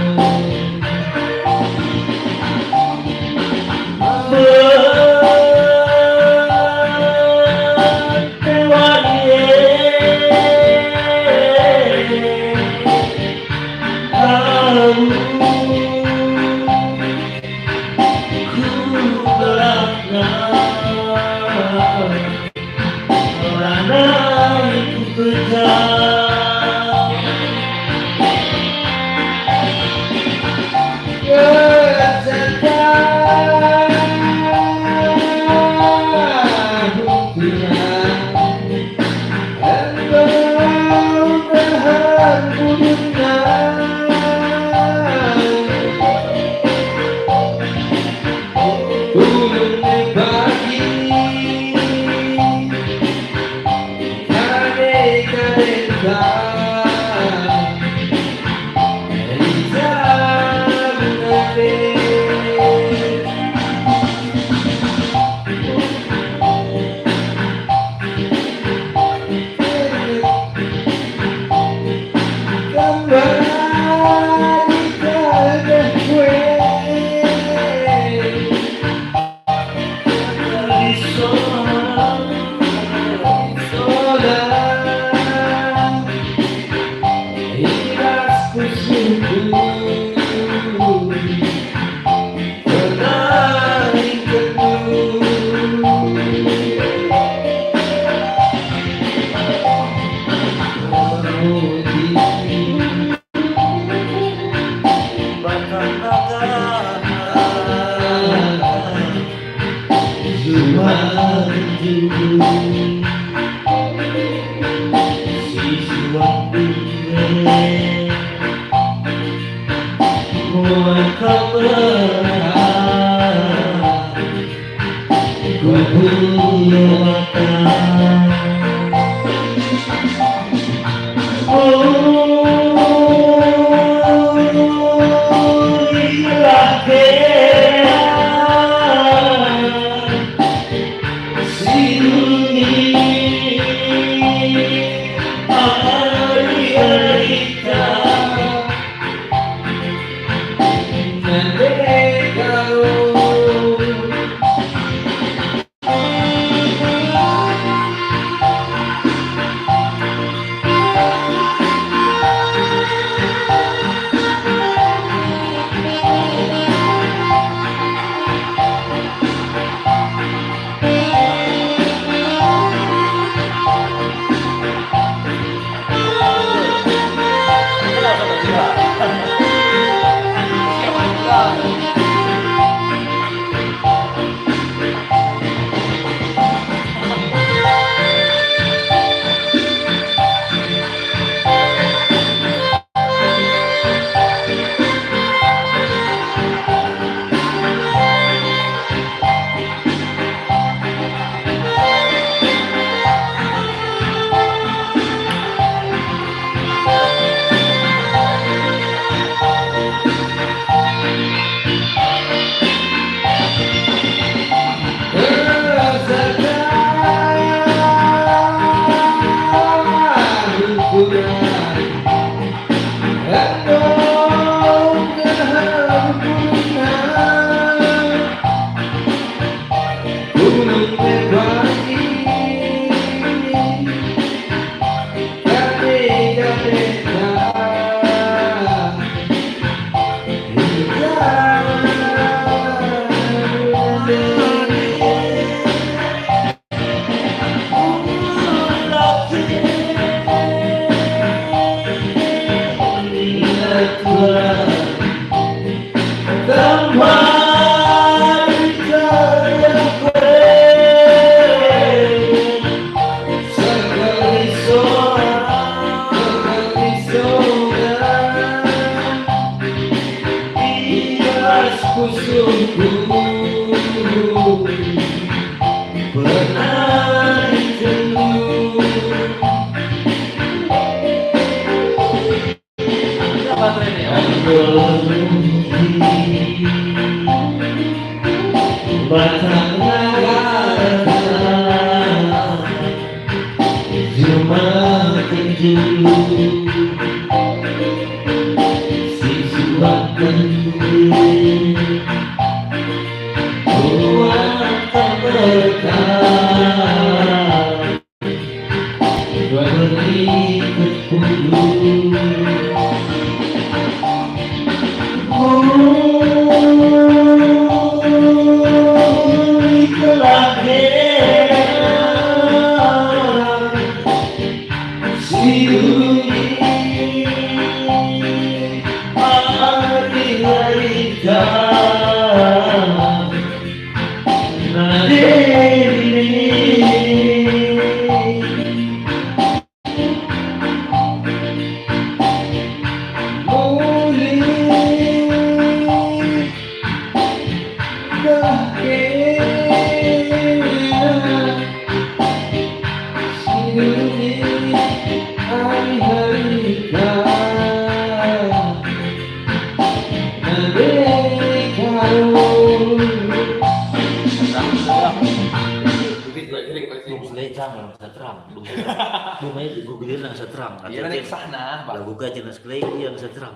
Dung selecang, bisa terang. Dung selecang. Dung aja, gue gelir nang seterang. Iya, balik ke sana, Bang. Lagu gajah nang sekali, iya, nang seterang.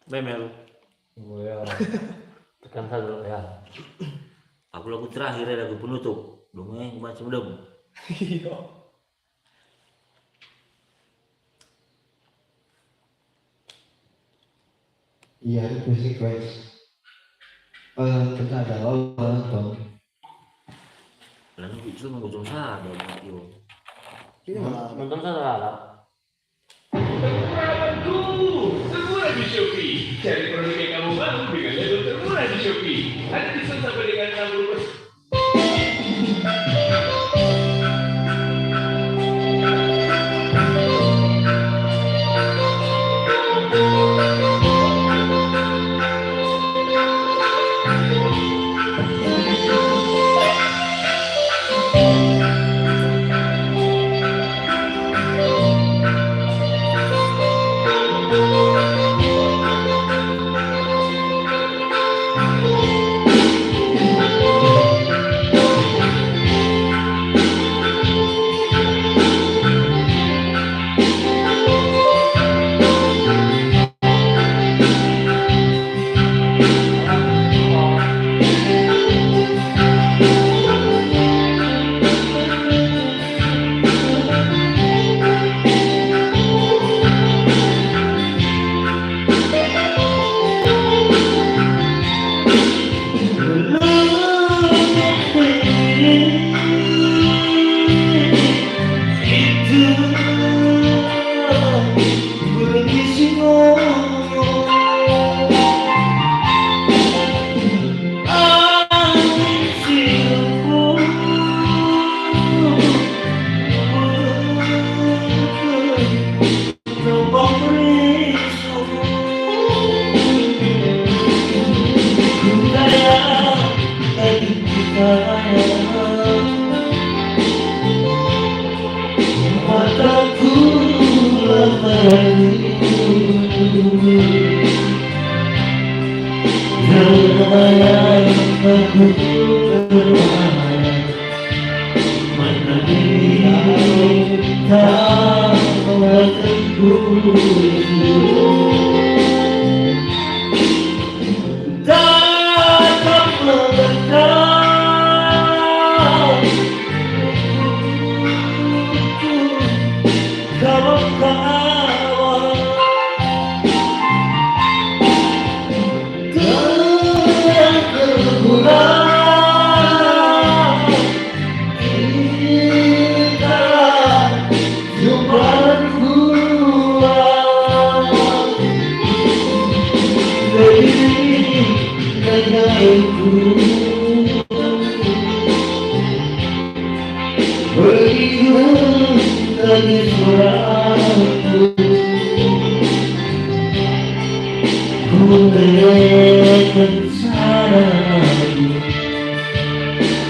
Memel. Oh, ya. Tekan satu, ya. Aku lagu terakhir, ya, lagu penutup. Dung aja, macam dem. Iya. Iya, itu sekuens. Eh, tentang ada Allah, Bang. Lalu itu mah ujung sada, Bang, yo. Iya, Bang. Nonton sada lah. Termurah, Bangku! Termurah di Shopee. Cari produk yang kamu mau dengan label termurah di Shopee. Ada diskon sampai dengan enam puluh persen. Begitu lagi suaraku, ku mereken suaraku,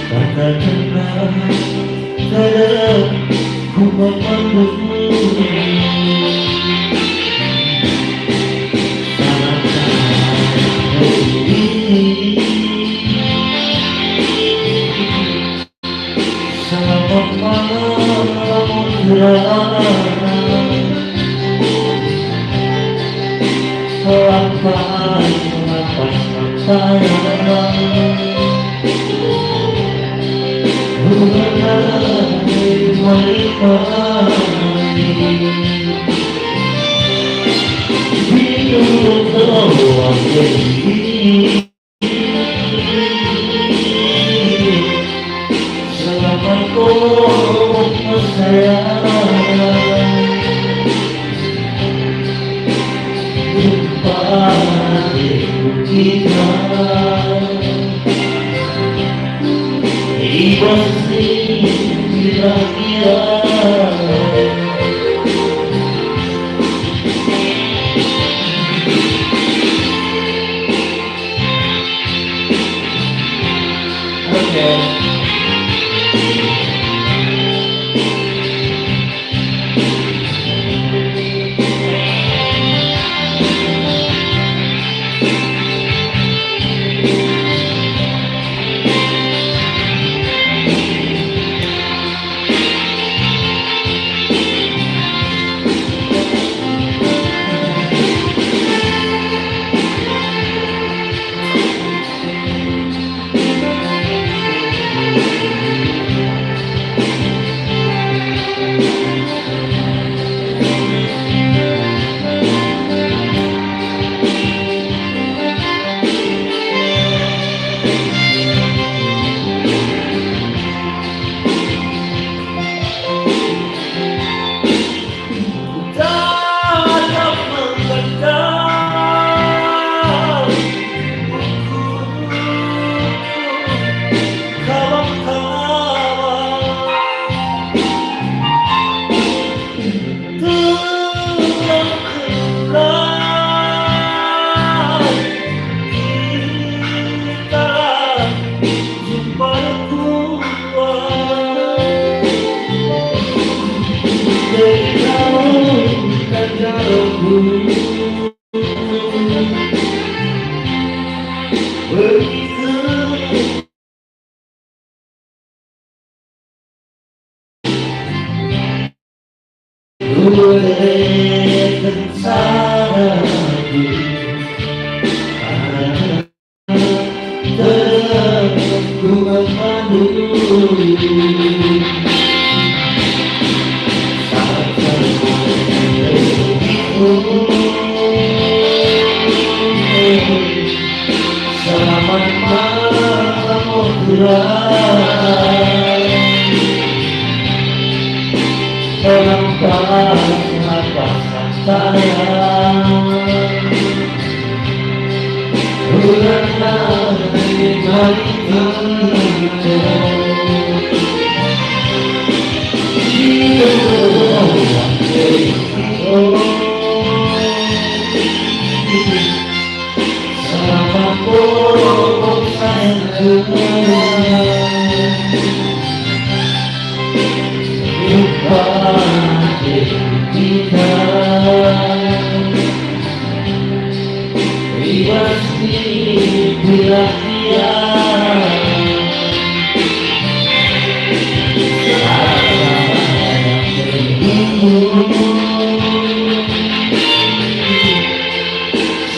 katakanlah, kadang ku memandangmu. Salah satu ini. Selamat malam, Putra. Selamat, selamat, selamat. Bulan menikmati. Di dalam ini. Selamat, oh, sayang. Jumpa adikku kita. Di bas ni kira-kira.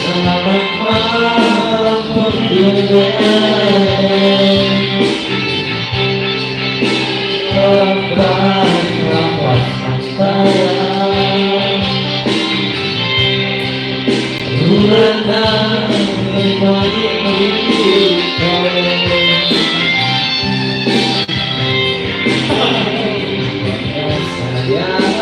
Selamat malam, perjuangan. Lepas, lepas antara. Rurana, lepas itu. Sayang.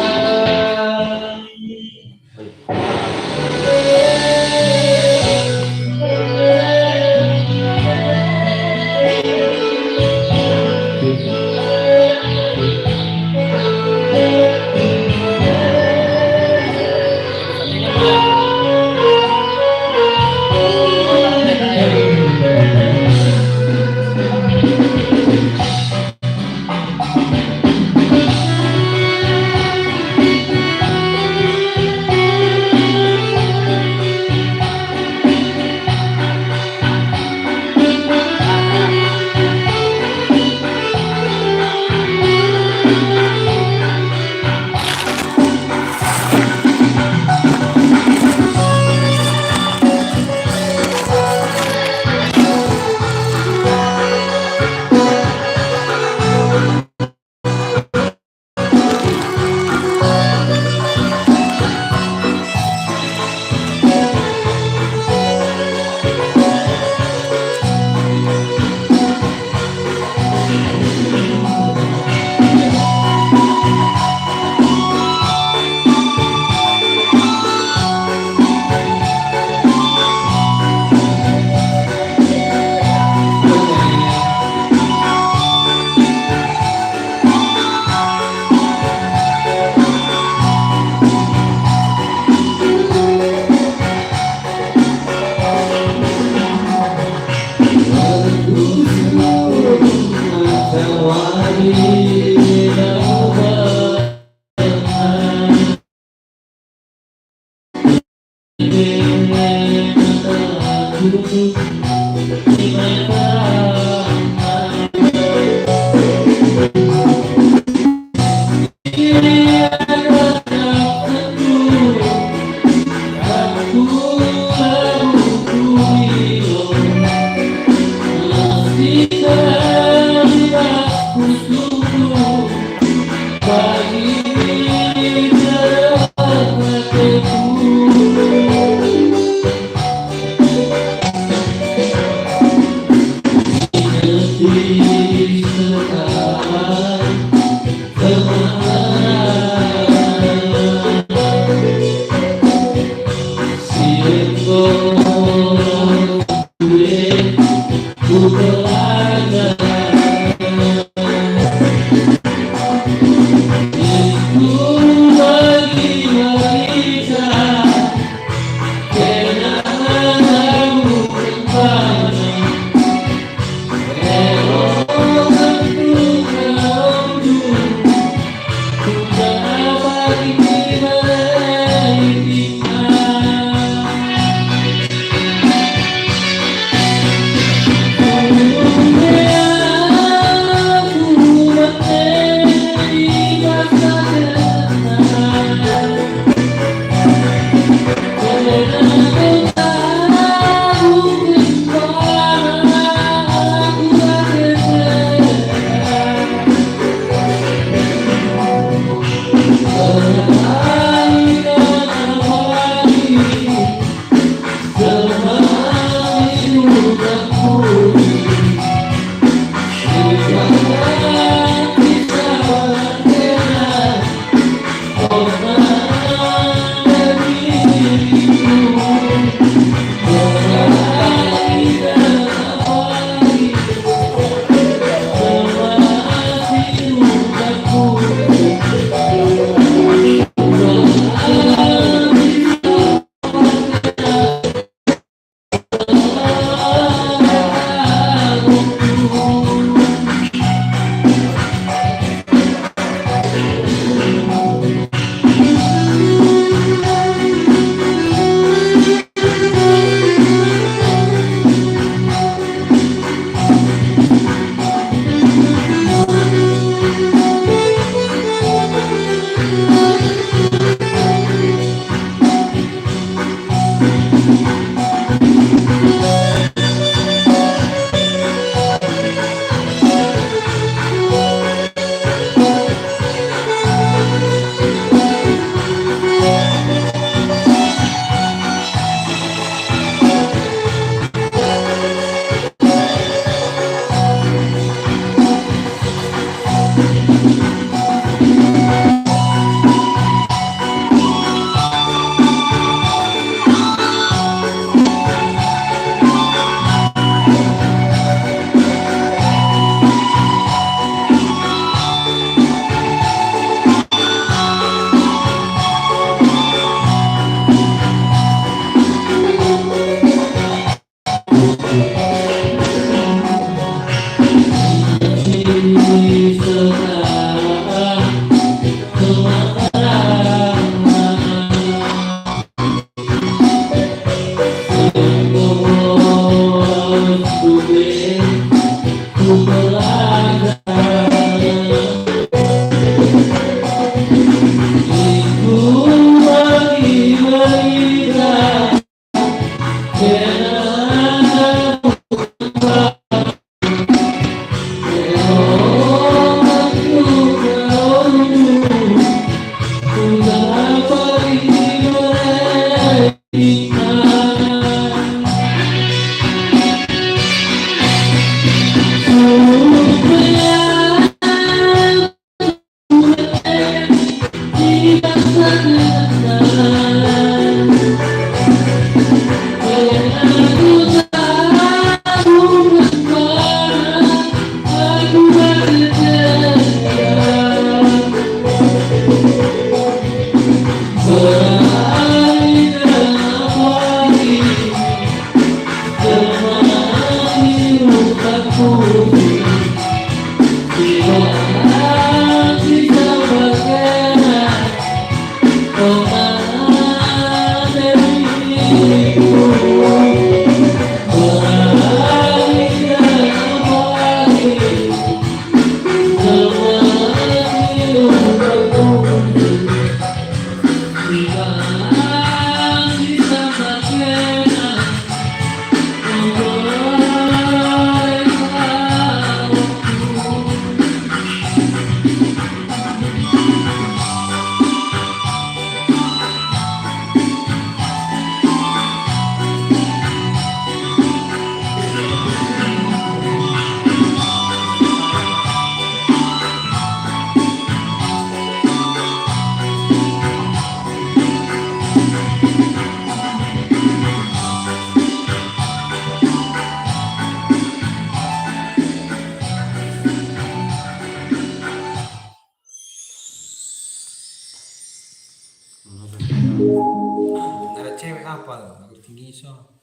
Ada cewek apa? Aku tinggi so.